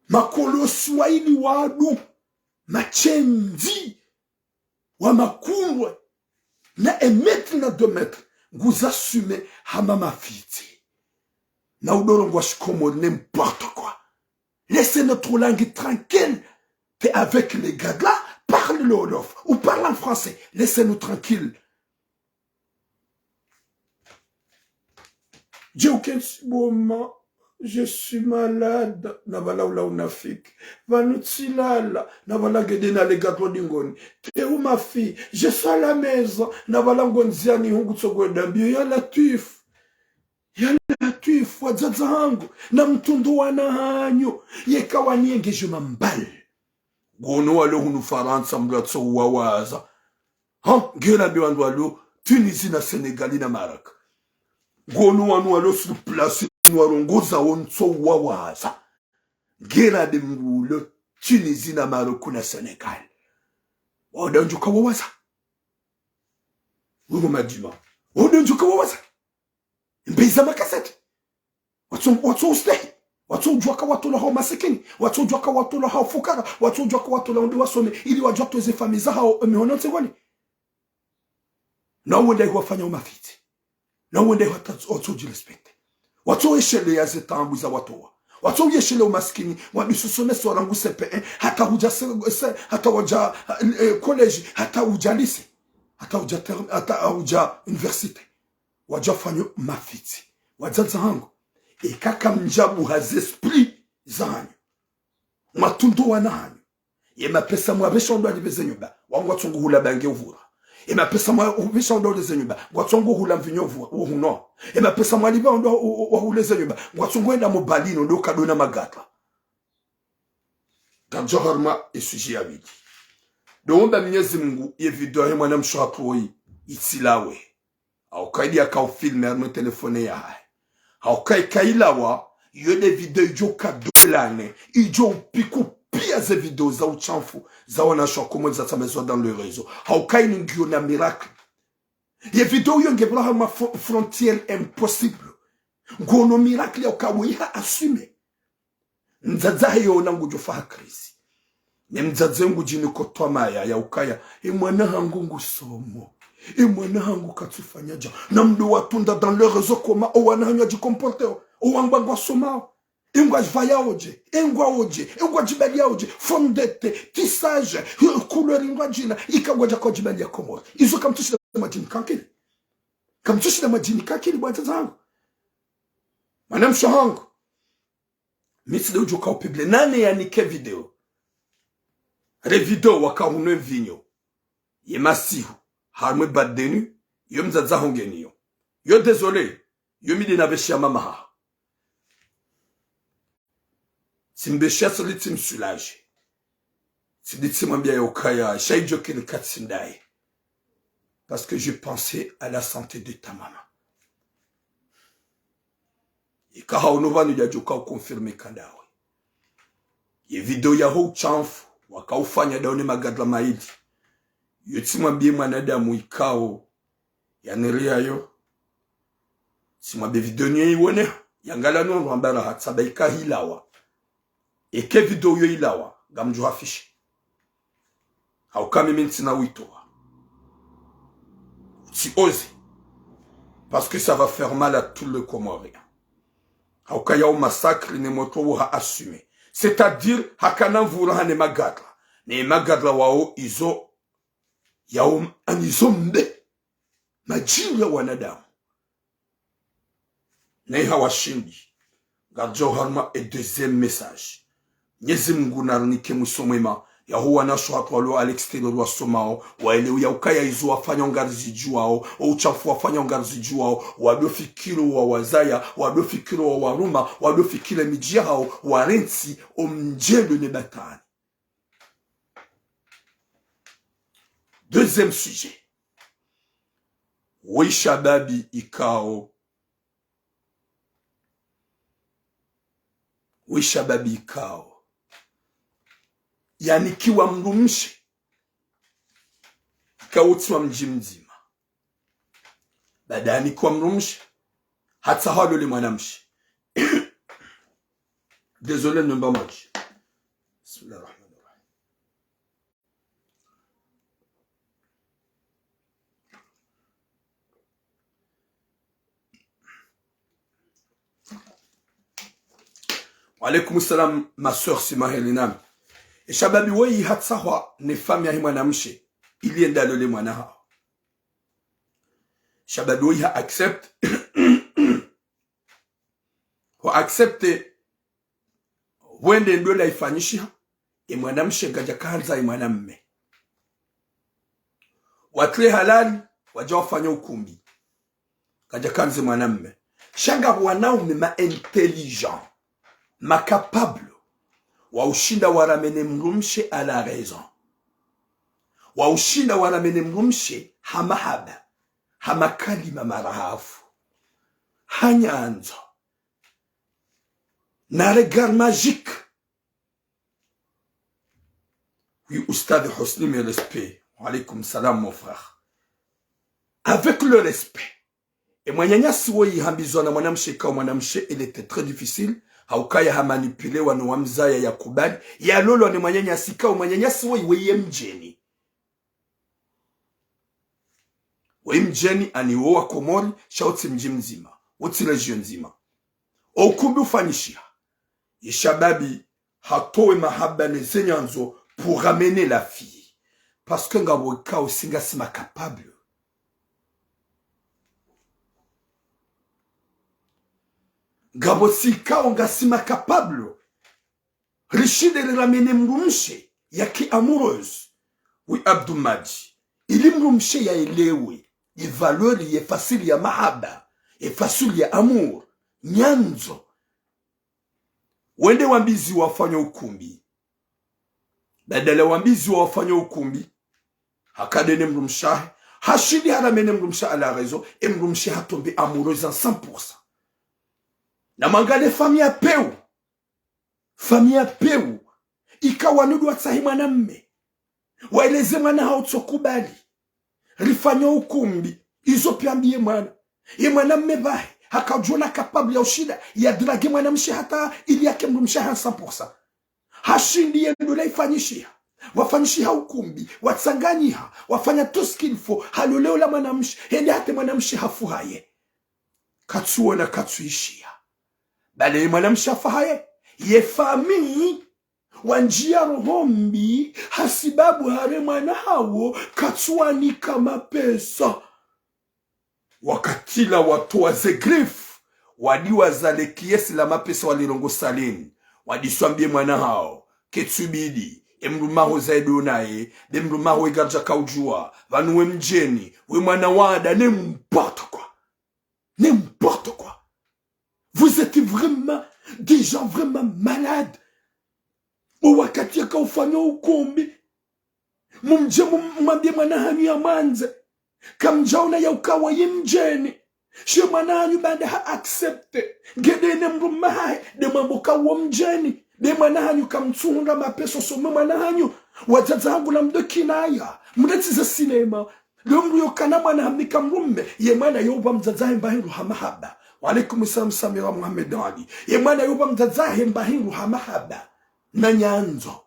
Makolosi wayili wadu, mashenzi. Wa makundwe, na un mètre na deux mètres, nguza assume hama mafitsi. Na udo rongoa shikomori, n'importe quoi. Laissez notre langue tranquille. T'es avec les gars là, parle le wolof ou parle en français. Laissez-nous tranquilles. Djeuke nsiboma, je suis malade. Na pvala ula unafiki. Pvanu tsilala. Na pvala ngende na le gâteau dingoni. T'es où ma fille? Je suis à la maison. Na pvala ngo ndziani hungu tso hwenda mbio. Ya Latwif. Ya Latwif, wadzadze hangu. Na mtrundru wana hanyu. Yeka wani engagement mbali. Ngono walo hunu Farantsa mdru atso uwawaza. Ha, ngera mbe wandru walo Tunisie na Sénégal na Maroc. Ngono wanu walo sur place, wanu warongoza wo ntso uwawaza. Ngera mbe mdru ulo Tunisie na Maroc na Sénégal. Wandru ndjuka wawaza. Wego madjima. Wandru ndjuka wawaza. Mbe iza makaseti. Watso, watso ustehi. Watso udjuwa ka watolwa hao masikini. Watso udjuwa ka watolwa hao fukara. Watso udjuwa ka watolwa ndo wasome. Ili wadjuwa toze famiyi zahao, eh, mihono ntsengoni. Na wende wafanya umafiti. Na wende wata-, watso djirespecte. Watso yeshelea ze taabu za watowa. Watso yeshelea umasikini. Wadisosomesa warangu C P un. Hata hudja se-, se-, hata wadja, eh, collège. Hata hudja lycée. Hata hudja ter-, hata hudja université. Wadja fanya umafiti. Wadzadze hangu. Eka kamdjabuha ze esprit zanyu. Mwatsundu wana hanyu. Ye mapesa mwapvesha ndo alipve ze nyumba. Wangwa tsungu hula bange uvura. Ye mapesa mwapvesha ndo alipve ze nyumba. Ngwa tsungu hula mvinyo uvu-, uhuno. Ye mapesa mwalipva ndo u-, u-, wahule ze nyumba. Ngwa tsungu enda mubalino ndo kadona magata. Ngamdjo harumwa e sujet ya pvili. Ndo womba Mnyezi Mungu ye video yahe mwanamshe hatru woyi itsilawe. Hauka ili yaka ufilme harimwa telefone yahahe. Hauka ika ilawa, iyo nde video idjo kadolane, idjo upiku piya ze video za ushamfu, za wanawashe wa Komori zatsamezwa dans le réseau. Hauka inu ngiyo na miracle. Ye video iyo ngepvira harumwa fro-, frontière impossible. Ngono miracle ya uka woyi ha assume. Mdzadze hahe yona ngudjo fa ha crise. Ne mdzadze ngudjini kotwa maya ya ukaya. E mwana hangu ngusomo. E mwana hangu katsufanya dja. Na mdo watunda dans le réseau comment o wana hanyu wadjicomporte o. O wangwa ngwasomao. E ngwa vayao dje. E ngwao dje. E ngwa djibaliao dje. Fond de teint, tissage, couleur ngwadjina. Ika ngwadja kwa djibalia Komori. Izo kamtsushila madjini kankili. Kamtsushila madjini kankili bo wadzadze hangu. Mwanamshe hangu. Mi tsi nde udjo ka upible. Nane yanike video. Re video waka hunwa mvinyo. Ye masihu. Harumwa boîte de nuit. Yo mdzadze haho ngeniyo. Yo désolé. Yo mi nde napvesha mama haho. Tsimpvesha tsili tsimsoulager. Tsili tsimwambia ya ukaya, sha idjo kiri katsi ndaye. Parce que je pensais à la santé de ta maman. Ika haono pvanu yadjo ka uconfirme ka ndawe. Ye video yaho ushamfu, waka ufanya ndawo ne magadra mayili. Yo tsimwambie mwanadamu ikao, yaniriayo. Tsimwambie video niyo iwone, yangala no rwambara hatsaba ika hilawa. Eke video yo ilawa, ngamdjo hafishe. Hauka mimi ntsina wito wa. Tsi oser. Parce que ça va faire mal à tout le Comorien. Hauka yao massacre ne motro wo ha assumer. C'est-à-dire, hakana mvura hane magadra. Ne magadra wao izo, yao anizo mbe. Madjini ya wanadamu. Naye hawashindi. Ngardjo harumwa e deuxième message. Mnyezi Mungu narinike mwiso mwema. Yaho wanashe hatru walio à l'extérieur wasomao, waelewe ya ukaya izo wafanyao ngarizidjuwao, o ushamfu wafanyao ngarizidjuwao, wado fikiri wa wazaya, wado fikiri wa waruma, wado fikiri midji yahao, warentsi o mdjelo ne batwani. Deuxième sujet. Woyi shababi ikao. Woyi shababi ikao. Yanikiwa mdrumshe. Ikao tsi wa mdji mdzima. Baada yanikiwa mdrumshe, hatsaha alole mwanamshe. Désolé, nomba madji. Bismillah ar-Rahman ar-Rahim. Wa alaykum salam, ma sœur Sima Helinam. E shababi woyi hatsahwa ne famiyi yahe mwanamshe, ili yende yalole mwana hawo. Shababi woyi ha accepte. Ho accepte. Wende ndola ifanyishiha. E mwanamshe kadja kandza e mwanamme. Watriye halali, wadja wafanya ukumbi. Kadja kandza e mwanamme. Sha ngapvo wanaume ma intelligent, ma capable, wa ushinda waramene mdrumshe à la raison. Wa ushinda waramene mdrumshe ha mahaba, ha makalima marahafu, ha nyandzo, na regard magique. Oui, Oustadh Hosni, mes respects. Wa alaykum salam, mon frère. Avec le respect, E mwananyasi woyi hambizwa na mwanamshe ikao mwanamshe, il était très difficile, haukaya hamanipulewa no wamzaya yakubali, yalolwa ne mwananyasi ikao mwananyasi woyi weye mdjeni. Weye mdjeni ani wo wa Komori, sha utsi mdji mdzima, utsi région ndzima. O ukumbi ufanyishiha. Ye shababi hatowe mahaba ne ze nyandzo pour ramener la fille. Parce que ngapvo ikao si ngasi ma capable. Ngapvo si ikao ngasi ma capable. Rishinde riramene mdrumshe yake amoureuse. Oui, Abdou Madji. Ili mdrumshe yaelewe ye valeur, ye fasiri ya mahaba, ye fasiri ya amour, nyandzo. Wende wambiziwa wafanya ukumbi. Badala wambiziwa wafanya ukumbi, hakade ne mdrumshe wahe, hashindi haramene mdrumshe à la raison, e mdrumshe hatombe amoureuse à cent pour cent. Na mwangalie famille ya peu. Famille ya peu. Ika wanu ndo watsahe mwanamme. Waeleze mwana hau tsokubali. Rifanya ukumbi. Izo pia mbiye mwana. Ye mwanamme bahe, hakaudjona capable ya ushinda, ya drague mwanamshe hata ili yake mdrumshe wahe à cent pour cent. Hashindi ye ndola ifanyishiha. Wafanyishiha ukumbi, watsanganyiha, wafanya tout ce qu'il faut, halole ola mwanamshe, hende hata mwanamshe hafuhaye. Katsuona katsuishiya. Bale ye mwanamshe hafuhaye, ye famille wandjiya roho mbi, hasibabu hare mwana hawo katsuwanika mapesa. Wakati la watowa ze griffe, wadi wazale kiesi la mapesa walirongoa saleni, wadi swambiye mwana hawo, ketsubidi, e mdrume waho zaidi onaye, be mdrume waho ikaridja kaudjuwa, pvanu we mdjeni, we mwana wada, n'importe quoi. N'importe quoi. Vous êtes vraiment des gens vraiment malades. O wakati yaka ufanya ukumbi, mumdje mum-, mwambiye mwana hanyu yamwandze. Kamdjaona ya uka waye mdjeni. She mwana hanyu baanda ha accepte. Ngende ne mdrume wahahe, nde mwambo ka wo mdjeni. Nde mwana hanyu kamtsuhundra mapesa usome mwana hanyu. Wadzadze hangu na mdo kinaya. Mletize sinema. Leo mdru yokana mwana hamnika mdrume, ye mwana yo upva mdzadze wahe mba hindru ha mahaba. Wa alaikum salam, Samira Mohamed Ali. Ye mwana yo upva mdzadze wahe mba hindru ha mahaba. Na nyandzo.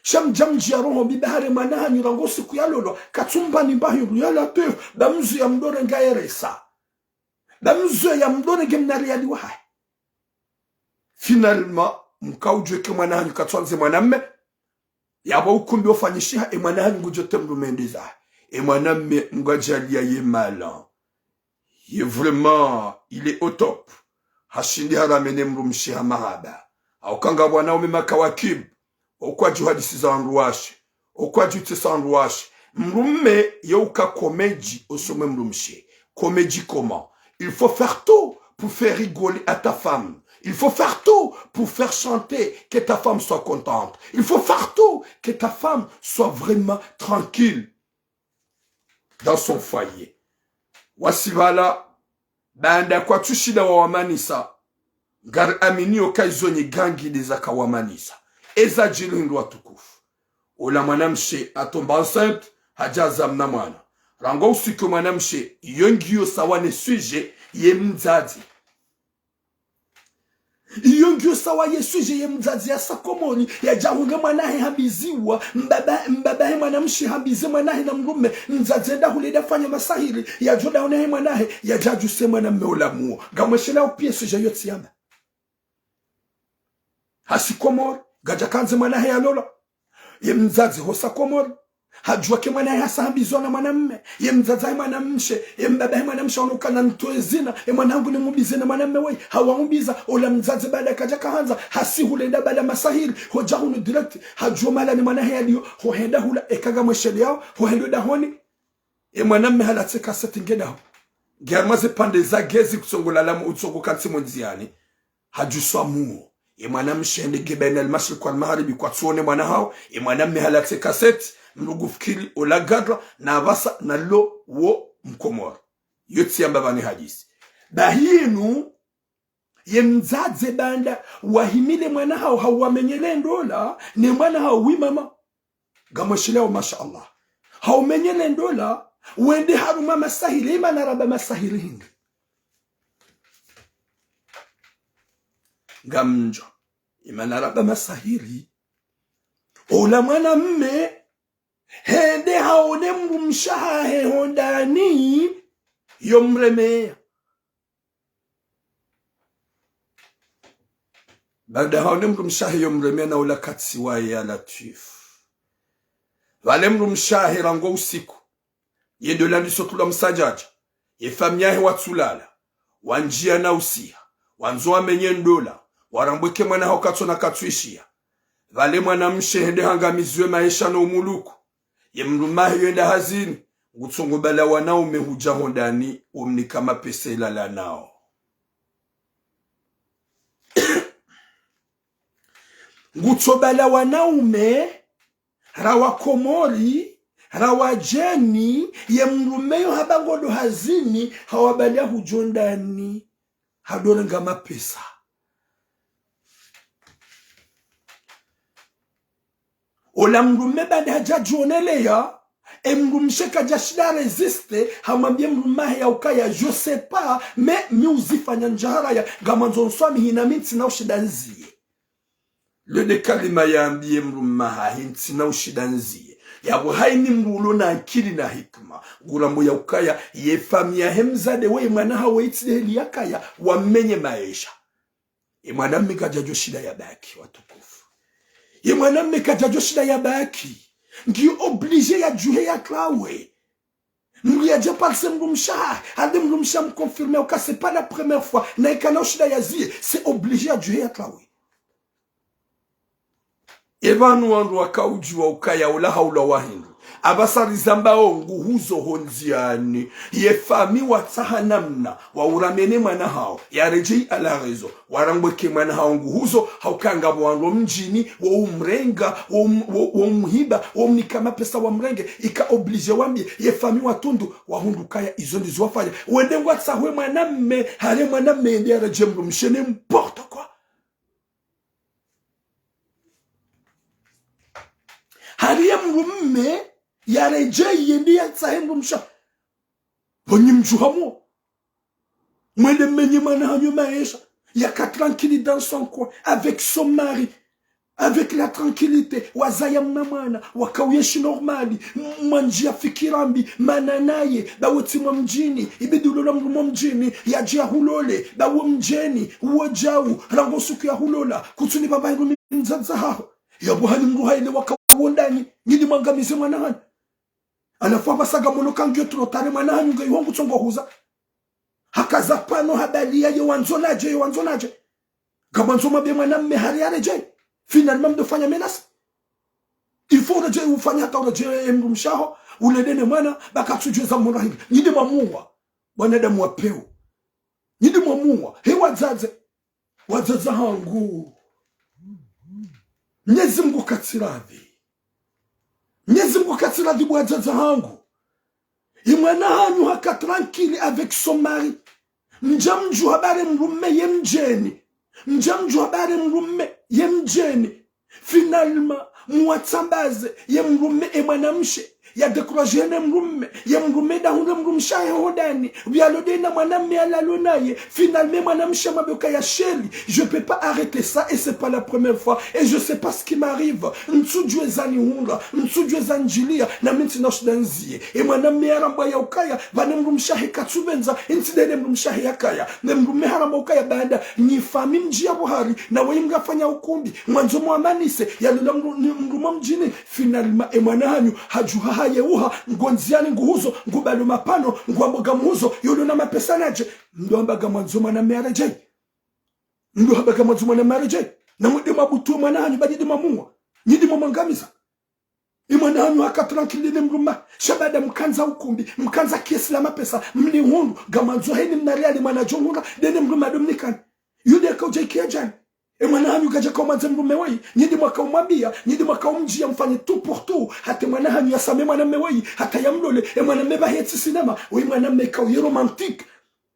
Sha mdja mdjiya roho mbi ba hare mwana hanyu rangu siku yalolwa, katsumpvani mba hindru ya Latwif, ba mzuya mdo renga eresa. Ba mzuya mdo renge mna riyali wahahe. Finalement, mkaudjuwa eka mwana hanyu katsuandze mwanamme, yapvo ukumbi ufanyishiha, e mwana hanyu ngudjo te mdrume ndeza. E mwanamme mngwadjaliya ye malin. Ye vraiment, il est au top. Hashindi haramene mdrumshe ha mahaba. Hauka ngapvo wanaume makawakibu. Okwadju hadisi za wandru washe. Okwadju tesa wandru washe. Mdrume ye uka comédie osoni mwe mdrumshe. Comédie comment ? Il faut faire tout pour faire rigoler à ta femme. Il faut faire tout pour faire chanter, que ta femme soit contente. Il faut faire tout que ta femme soit vraiment tranquille dans son foyer. Wasi pvala, baanda kwatsushinda wawamanisa, ngari aminiyo ka izo nyi gangi nde zakawamanisa. Eza djiri hindru watukufu. Ola mwanamshe hatomba enceinte, hadja haza mna mwana. Rangu usiku mwanamshe, iyo ngiyo sawa ne sujet ye mdzadze. Iyo ngiyo sawa ye sujet ye mdzadze yasa Komori, yadja hunge mwana hahe hambiziwa, mbaba, mbaba he mwanamshe hambize mwana hahe na mdrume, mdzadze nda hule nda fanya masahiri, yadjo nda hone he mwana hahe, yadja djuse mwanamme ola muo. Ngamweshelea upiye sujet yo tsiyamba. Hasi Komori, ngadja kandze mwana hahe yalolwa. Ye mdzadze hosa Komori. Hadjuwa ke mwana hahe hasa hambizwa na mwanamme. Ye mdzadze he mwanamshe, ye mbaba he mwanamshe wanu kana ntoe zina, e mwana hangu nimumbize na mwanamme woyi. Hawamumbiza, ola mdzadze baanda kadja kahandza, hasi hule nda baanda masahiri, hodja hunu direct, hadjuwa mahala ne mwana hahe yaliyo, hohenda hula, eka ngamwesheleao, hohenda dahoni. E mwanamme halatse kaseti nge daho. Nge harumwa ze pande za gezi kutsongo lalamu utsongo kantsi mo ndziyani. Hadjuswa muo. E mwanamshe hende nge baina al-mashriq wal-maghribi kwatsuone mwana hawo. E mwanamme halatse kaseti. Mlugu fikiri ola gadra. Na pvasa na lo wo mkomori. Yo tsiyamba pvani hadisi. Bahi inu ye mdzadze baanda wahimile mwana hawo hawamenyele ndola, ne mwana hawo wi mama. Ngamweshelea o masha Allah. Hawumenyele ndola, wende harumwa masahiri, imana ramba masahiri hindri. ngamdjo. Imana ramba masahiri. Ola mwanamme, hende haone mdrumshe wahahe hondani, yomremeya. Baada haone mdrumshe wahahe yomremeya na ola katsi waye ya Latwifu. Pvale mdrumshe wahahe rangu usiku. Ye ndola ndiso tula msadjadja. Ye famiyi yahe watsulala. Wandjiya na usiha. Wandzo wamenye ndola. Warambwa eka mwana hawo katsona katsuishiya. Pvale mwanamshe hende hangamiziwe maesha no umuluku. Ye mdrumme wahe yenda hazini. Ngutsongo bala wanaume hudja hondani womnika mapesa yelala nawo. Ngutso bala wanaume, ra wakomori, ra wadjeni, ye mdrumme yo hamba ngondo hazini, hawabaliya hudjo ndani, hadorenga mapesa. Ola mdrumme baada hadja djoneleya, e mdrumshe kadjashinda résister, hamwambiya mdrumme wahe ya ukaya, je sais pas, mais mi uzifanya ndjaharaya, ngamandzo nswamihi na mi ntsina ushinda ndziye. Leo nde kalima yambiye mdrumme wahahe ntsina ushinda ndziye. Yapvo hayini mdru ulo na ankili na hikima. Ngurambo ya ukaya, ye famiyi yahe mdzadze we mwana hawo itsi nde heli yakaya, wamenye maesha. Ye mwanamme kadjadjo shinda yabaki, watukufu. Ye mwanamme kadjadjo shinda yabaki. Ngiyo obligé yadjuhe yatrawe. Mdru yadja parce que mdrumshe wahahe, hande mdrumshe wahahe mconfirmer uka c'est pas la première fois, na ikana ushinda yaziye, c'est obligé yadjuhe yatrawe. Ye pvanu wandru waka udjuwa ukaya ola haulwa wahindru. Apvasa rizambao nguhuzo hondziyani. Ye famiyi watsaha namna, wauramene mwana hawo, yaredjeyi à la raison. Warambwa eka mwana hawo nguhuzo, hauka ngapvo wandru mdjini, wo umrenga, wo um-, wo, wo umhiba, wo umnika mapesa wamrenge, ika obligé wambiye, ye famiyi watundu, wahundru ukaya izo ndizo wafanya. Wende ngwatsahwe mwanamme, hale mwanamme yende yaredjeyi mdrumshe, n'importe quoi. Hali ye mdrumme yaredjeyi yende yatsahe mdrumshe. Pvo nyi mdjuha mwo. Mwende mmenye mwana hanyu maesha. Yaka tranquille dans son coin, avec son mari. Avec la tranquillité. Wazaya mna mwana. Waka uyenshi normal. M-, mwandjiya fikira mbi. Mana naye. Ba wo tsi mwa mdjini. Ibidi ulola mdru mwa mdjini. Yadje yahulole. Ba wo mdjeni. Uwo djau. Rangu suku yahulola. Kutsuni baba hindru mi mdzadze haho. Yapvo hali mdru hayile waka wondani. Nyi ndi mwangamize mwana hanyu. Halafu apvasa ngamono ka ngiyo trop tard mwana hanyu nge iho ngutsongo huza. Hakaza pvanu habaliya ye wandzo nadje, ye wandzo nadje. Ngamandzo mwambiye mwanamme hari yaredjeyi. Finalement mdo fanya menace. Il faut uredjeyi ufanye hata uredjeyi e mdrumshe waho, ulele ne mwana, ba katsudjuwa eza mwana hindri. Nyi ndi mwamuwa. Wanadamu wa pewu. Nyi ndi mwamuwa. He wadzadze. Wadzadze hangu. Mnyezi Mungu katsiradhi. Mnyezi Mungu katsiradhi bo wadzadze hangu. Ye mwana hanyu haka tranquille avec son mari. Mdja mdjuha ba ye mdrumme ye mdjeni. Mdja mdjuha ba ye mdrumme ye mdjeni. Finalement, mwatsambaze, ye mdrumme e mwanamshe, ya décourager ne mdrumme, ye mdrumme nda hundre mdrumshe wahe hondani, pviyalo nde na mwanamme yalalo naye, finalement mwanamshe mwambe ukaya chérie, je peux pas arrêter ça et c'est pas la première fois et je sais pas ce qui m'arrive, ntsudjuwa eza nihundra, ntsudjuwa eza ndjiliya, na mi ntsina ushinda ndziye. E mwanamme yarambwa ya ukaya, pvane mdrumshe wahe katsupvendza, ntsi nde ne mdrumshe wahe yakaya, ne mdrumme harambwa ukaya baanda, nyi famiyi mdjiya pvo hari, na weyi mngafanya ukumbi, mwandzo mwamanise, yalola mdru, ni mdru mwa mdjini. Finalement, e mwana hanyu, hadjuha hayeuha, ngondziyani nguhuzo, ngubalo mapano, ngwambo ngamuhuzo, yolona mapesa nadje. Mdo hamba ngamwandzo mwanamme yaredjeyi. Mdo hamba ngamwandzo mwanamme yaredjeyi. Na mwende mwabutuwe mwana hanyu, ba nyi ndi mwamuwa. Nyi ndi mwamwangamiza. Ye mwana hanyu haka tranquille ne mdrumme. Sha baanda mkandza ukumbi, mkandza kiasi la mapesa, mlihundru, ngamwandzo heni mna riali mwana djo hundra, nde ne mdrumme ado mnikani. Yunde yaka udja ikiya djani. E mwana hanyu kadjaka umwandze mdrumme weyi, nyi ndi mwaka umwambiya, nyi ndi mwaka umdjiya mfanye tout pour tout, hata e mwana hanyu yasamehe mwanamme weyi, hata yamlole, e mwanamme pvahe tsi cinéma, weyi mwanamme ka uye romantique.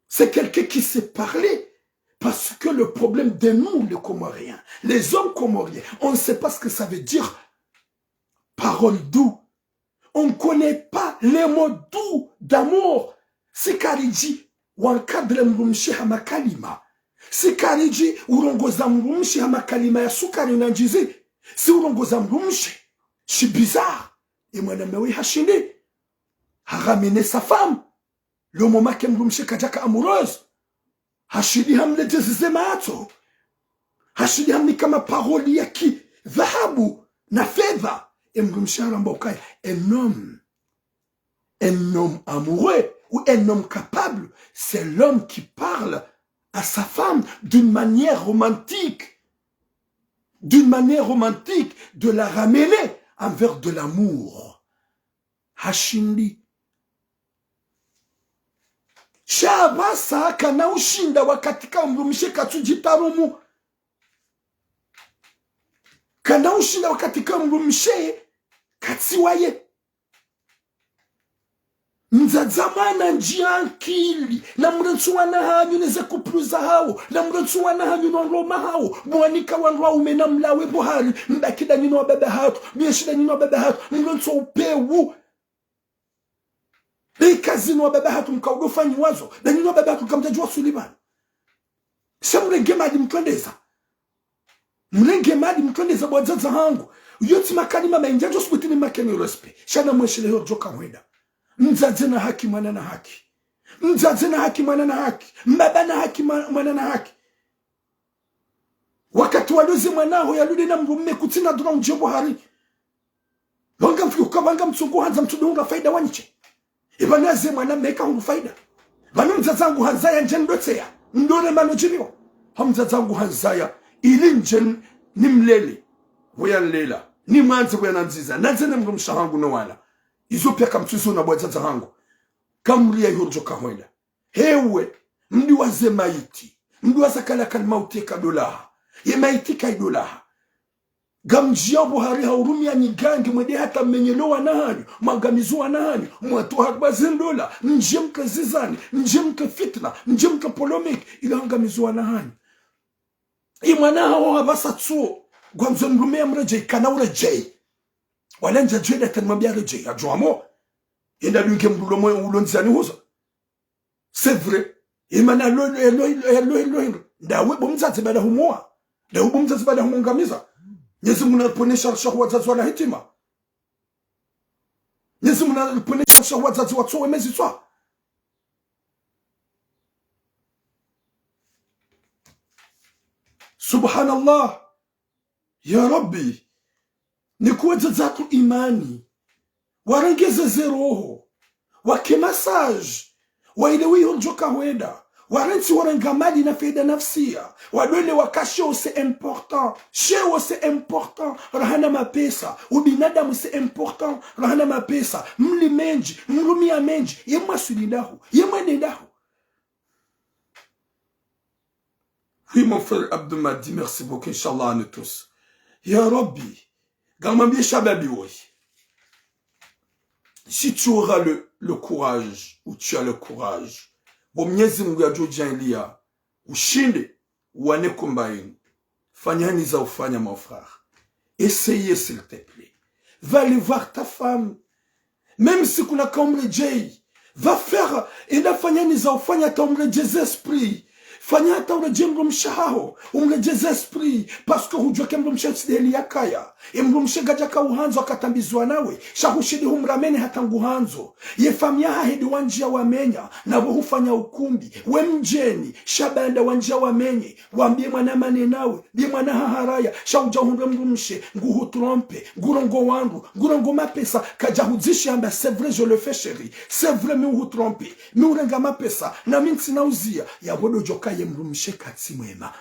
C'est quelqu'un qui sait parler. Parce que le problème de nous, les Comoriens, les hommes comoriens, on ne sait pas ce que ça veut dire parole doux. On connaît pas les mots doux d'amour. Si karidji, wa encadrer mdrumshe ha makalima. Si karidji urongoza mdrumshe ha makalima ya sukari na ndjizi. Si urongoza mdrumshe. C'est bizarre. Ye mwanamme we hashindi. Ha ramener sa femme. Lo moment ke mdrumshe kadjaka amoureuse. Hashindi hamledzeze ze matso. Hashindi hamnika ma paroles ya ki dhahabu na fedha. Ye mdrumshe haramba ukaya, un homme, un homme amoureux ou un homme capable, c'est l'homme qui parle à sa femme d'une manière romantique, d'une manière romantique, de la ramener envers de l'amour. Hashindi. Sha pvasa kana ushinda wakati ka mdrumshe katsudjitarumu. Kana ushinda wakati ka mdrumshe katsi waye. Mdzadze mwana ndji ankili, na mrentsi wana hanyu neze couple zahawo, na mrentsi wana hanyu no ndroma hawo, mwanika wandru waume na mlawe buhari, mbaki danyi no wababa hatru, myeshi danyi no wababa hatru, mrentsi upewu. Be ika zinu wababa hatru mkaudo fanyiwa zo, danyi no wababa hatru kamdjadjuwa suliban. Sha mrenge mali mtrendeza. Mrenge mali mtrendeza bo wadzadze hangu. Yo tsi makalima mayindji, ndjo subuti nimakeni respect. Sha namwesheleyo djoka hwenda. Mdzadze na haki, mwana na haki. Mdzadze na haki, mwana na haki. Mbaba na haki, mwa-, mwana na haki. Wakati waloze mwana haho yalole na mdrume kutsina dhwamana undje buhari. Wanga mfiki uka wanga mtsongo handza mtsudo hundra faida wanyiche. Eba naze mwanamme kahundru faida. Pvanu mdzadze hangu handzaya ndje ndotseya. Ndore mano djiriwa. Ha mdzadze hangu handzaya. Ili ndje nimlele. Woya nlela. Nimwandze woya nandziza. Nandze ne mdrumshe hangu no wana. Izo piya kamtsuzo na bo wadzadze hangu. Kamriya iho djoka hwenda. Hewe, mdiwaze mayiti, mdiwaza kala kali mauti eka dolaha, ye mayiti kaidolaha. Ngamdjiya buhari ha urumia nyigangi mwende hata mmenyelo wana hanyu, mwangamizo wana hanyu, mwatru harba zendola, mdje mke zizani, mdje mke fitna, mdje mke polémique, ila hangamizo wana hanyu. Ye mwana haho hapvasa tsuo, ngwandzo mdrume ya mredjei, kana uredjei. Wala ndja djweda tani mwambia redjei, adjwamo. Yenda dunge mdru lo mwe ulo ndzani huza. C'est vrai. Imana lo, lo, lo, lo, lo, lo. Ndawe bo mdzadze bada humowa. Ndawe bo mdzadze bada humwangamiza. Mnyezi Mungu nariponesha sha wadzadze wana hitima. Mnyezi Mungu nariponesha sha wadzadze watsowe mezi tswa. Subhanallah. Ya Rabbi, nikuwedza zatru imani, warengeze ze roho, wake massage, waile wiho djoka hwenda, warentsi warenga mali na faida nafsia, wadwele waka sheo c'est important, sheo c'est important, rahana mapesa, ubinadamu c'est important, rahana mapesa, mli mendji, mrumia mendji, ye mwasuli ndahu, ye mwende ndahu. Oui, mon frère Abdou Mahdi, merci beaucoup, Inch'Allah, à nous tous. Ya Rabbi, ngamwambie shababi woyi. Si tu auras le, le courage, ou tu as le courage, bo Mnyezi Mungu yadjo djaanlia, ushinde, uwane komba yinu. Fanya niza ufanya, mon frère. Essaye, s'il te plaît. Va aller voir ta femme. Même si kuna ka umredjei, va faire, enda fanya niza ufanya hata umredjeze esprit. Fanya hata uredjei mdrumshe haho, umredjeze esprit. Parce que hudjuwa ke mdrumshe tsi de heli yakaya. Ye mdrumshe ngadjaka uhandzo akatambizwa nawe, sha hushindi humramene hata nguhandzo. Ye famiyi yahahe de wandjia wamenya, na bo hufanya ukumbi. We mdjeni, sha banda wandjia wamenye. Wambie mwana mane nawe, mbie mwana haharaya, sha udja hundre mdrumshe, nguhutrompe, ngurongo wandru, ngurongo mapesa, kadja hudzishe hamba, c'est vrai, je le fais, chérie. C'est vrai, mi uhutrompe, mi urenga mapesa, na mi ntsina uzia, ya bo ndo djoka ye mdrumshe katsi mwema.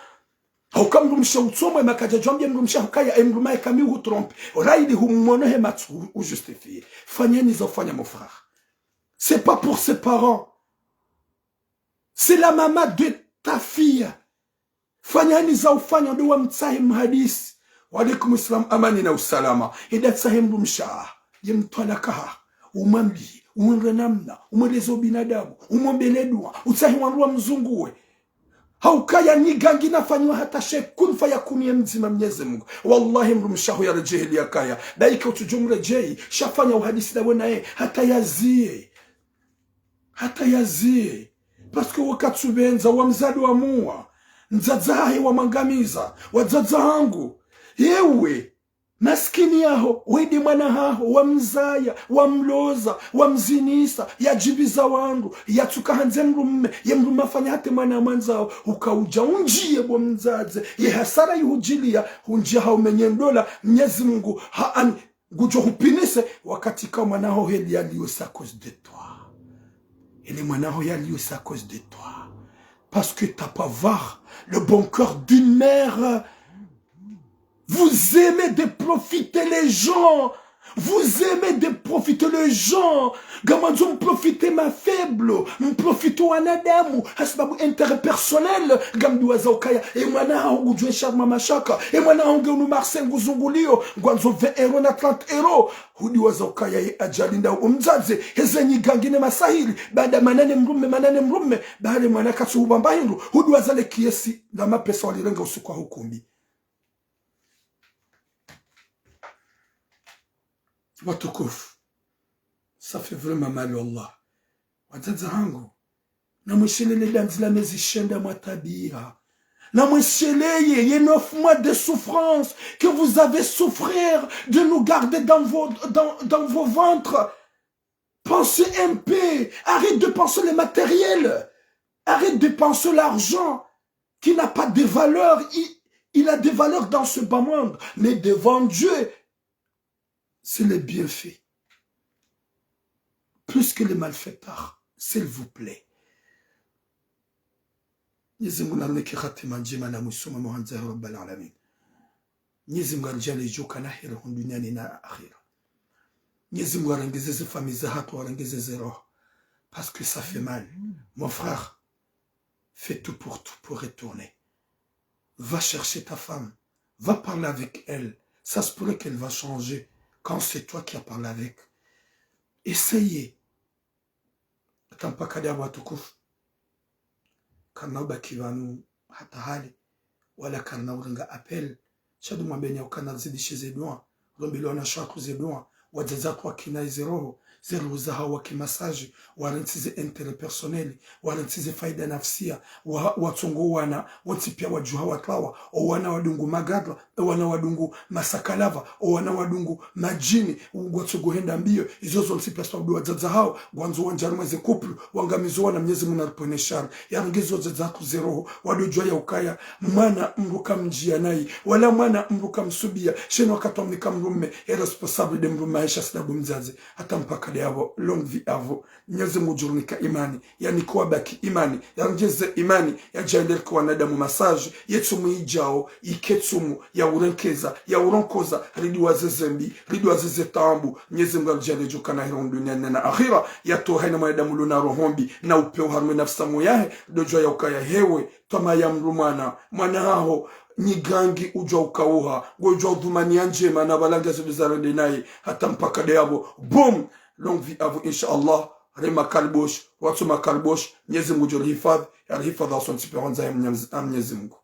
Hauka mdrumshe utso mwema, kadja djwambie mdrumshe hukaya, e mdrume eka mi uhutrompe, raili humwono he matso, u-, ujustifie. Fanya niza ufanya, mon frère. C'est pas pour ses parents. C'est la maman de ta fille. Fanya niza ufanya ndo wamtsahe mhadisi. Wa alaikum salam, amani na usalama. Enda tsahe mdrumshe, ye mtwalaka ha. Umwambie, umwendre namna, umweleze ubinadamu, umwombele dua, utsahe wandru wamzunguwe. Haukaya nyigangi nafanyiwa hata she kun fayakun ye mdzima Mnyezi Mungu. Wallahi mdrumshe haho yaredjei heli yakaya. Daika utsudjo mredjei, sha fanya uhadisi dawe naye, hata yazie. Hata yazie. Parce que wakatsupvendza, wamzade wamuwa. Mdzadze hahe wamwangamiza. Wadzadze hangu, yewe, masikini yaho, wende mwana haho, wamzaya, wamloza, wamzinisa, yadjibiza wandru, yatsuka handze mdrume, ye mdrume afanya hata mwana amwandzao, ukaudja undjiye bo mdzadze, ye hasara yihudjiliya, hundjiya haumenye ndola, Mnyezi Mungu, ha, ani, ngudjo hupinise, wakati ka mwana haho heli yaliyo, c'est à cause de toi. Ele mwana haho yaliyo, c'est à cause de toi. Parce que t'as pas voir le bon cœur d'une mère. Vous aimez de profiter les gens. Vous aimez de profiter les gens. Ngamwandzo mprofite ma faibles, mprofite wanadamu, hasibabu intérêt personnel, ngamdiwaza ukaya, e mwana haho ngudjo ensha harumwa mashaka, e mwana haho nge unu Marseille nguzunguliyo, ngwandzo vingt euros na trente euros. Hudiwaza ukaya ye adjali ndawo mdzadze, heze nyigangi ne masahiri, baada mana ne mdrume, mana ne mdrume, baada mwana katsu hubamba hindru, hudiwaza le kiesi la mapesa walirenga usiku wa hukumbi. Watukufu, ça fait vraiment mal, wallah. Wadzadze hangu, namwesheleye le dandzi la mezi shenda mwatabiha. Namwesheleye ye neuf mois de souffrance que vous avez souffert de nous garder dans vos, dans, dans vos ventres. Pensez un peu. Arrête de penser le matériel. Arrête de penser l'argent qui n'a pas de valeur. Il, il a des valeurs dans ce bas monde. Mais devant Dieu, c'est les bienfaits. Plus que les malfaiteurs, s'il vous plaît. Mnyezi Mungu narunike khatima ndjema na mwiso mwema handza ya Rabbal Alamin. Mnyezi Mungu aridjaanlie djo ukana heri hunu duniani na akhira. Mnyezi Mungu arengeze ze famille zahatru, arengeze ze roho. Parce que ça fait mal. Mon frère, fais tout pour tout pour retourner. Va chercher ta femme. Va parler avec elle. Ça se pourrait qu'elle va changer quand c'est toi qui as parlé avec. Essayez. Hata mpaka ndapvo watukufu. Karina ubaki pvanu hata hale. Wala karina urenga appel. Sha ndo mwambeni ukana rizidishe ze dua. Rombelwa na shaku ze dua. Wadzadze hatru wakinayi ze roho, ze roho zahawo wake masaji, warantsi ze intérêt personnel, warantsi ze faida nafsia, wa, watsongo wana, wontsi pia wadjuha watwawa, o wana wadungu magadra, o wana wadungu masakalava, o wana wadungu madjini, ngwatsongo henda mbiyo, izo zontsi pia sababu wadzadze hawo, ngwandzo wandjari mwa ze couple, wangamizo wana Mnyezi Mungu naripvwene shari, yarenge zo wadzadze hatru ze roho, wandodjuwa ya ukaya, mwana mdru kamdjiya nayi, wala mwana mdru kamsubiya, sheni wakati wamnika mdrume, ye responsable nde mdrume aisha sababu mdzadze, hata mpaka ndapvo, longue vie à vous. Mnyezi Mungu ngudjo rinika imani, yanike wabaki imani, yarengeze imani, yadjaanlie rike wanadamu masaji, ye tsumu idjao, ike tsumu, ya urenkeza, ya uronkoza, ridiwaze ze mbi, ridiwaze ze taabu, Mnyezi Mungu aridjaanlie djo ukana heri hunu duniani na akhira, yatowe hayina mwanadamu luna roho mbi, na upvewu harumwa ye nafsi yahe, ndodjuwa ya ukaya hewe, twama ya mdru mwana, mwana haho, nyigangi udjuwa ukauha, ngodjuwa udhumaniya ndjema na pvala ngazo bizarende nayi, hata mpaka ndapvo, boum, longue vie à vous, insha Allah, rema kalbosh, watso makalbosh, Mnyezi Mungu ngudjo rihifadhi, yarihifadhi wasontsi pia handza ya Mnyezi, ya Mnyezi Mungu.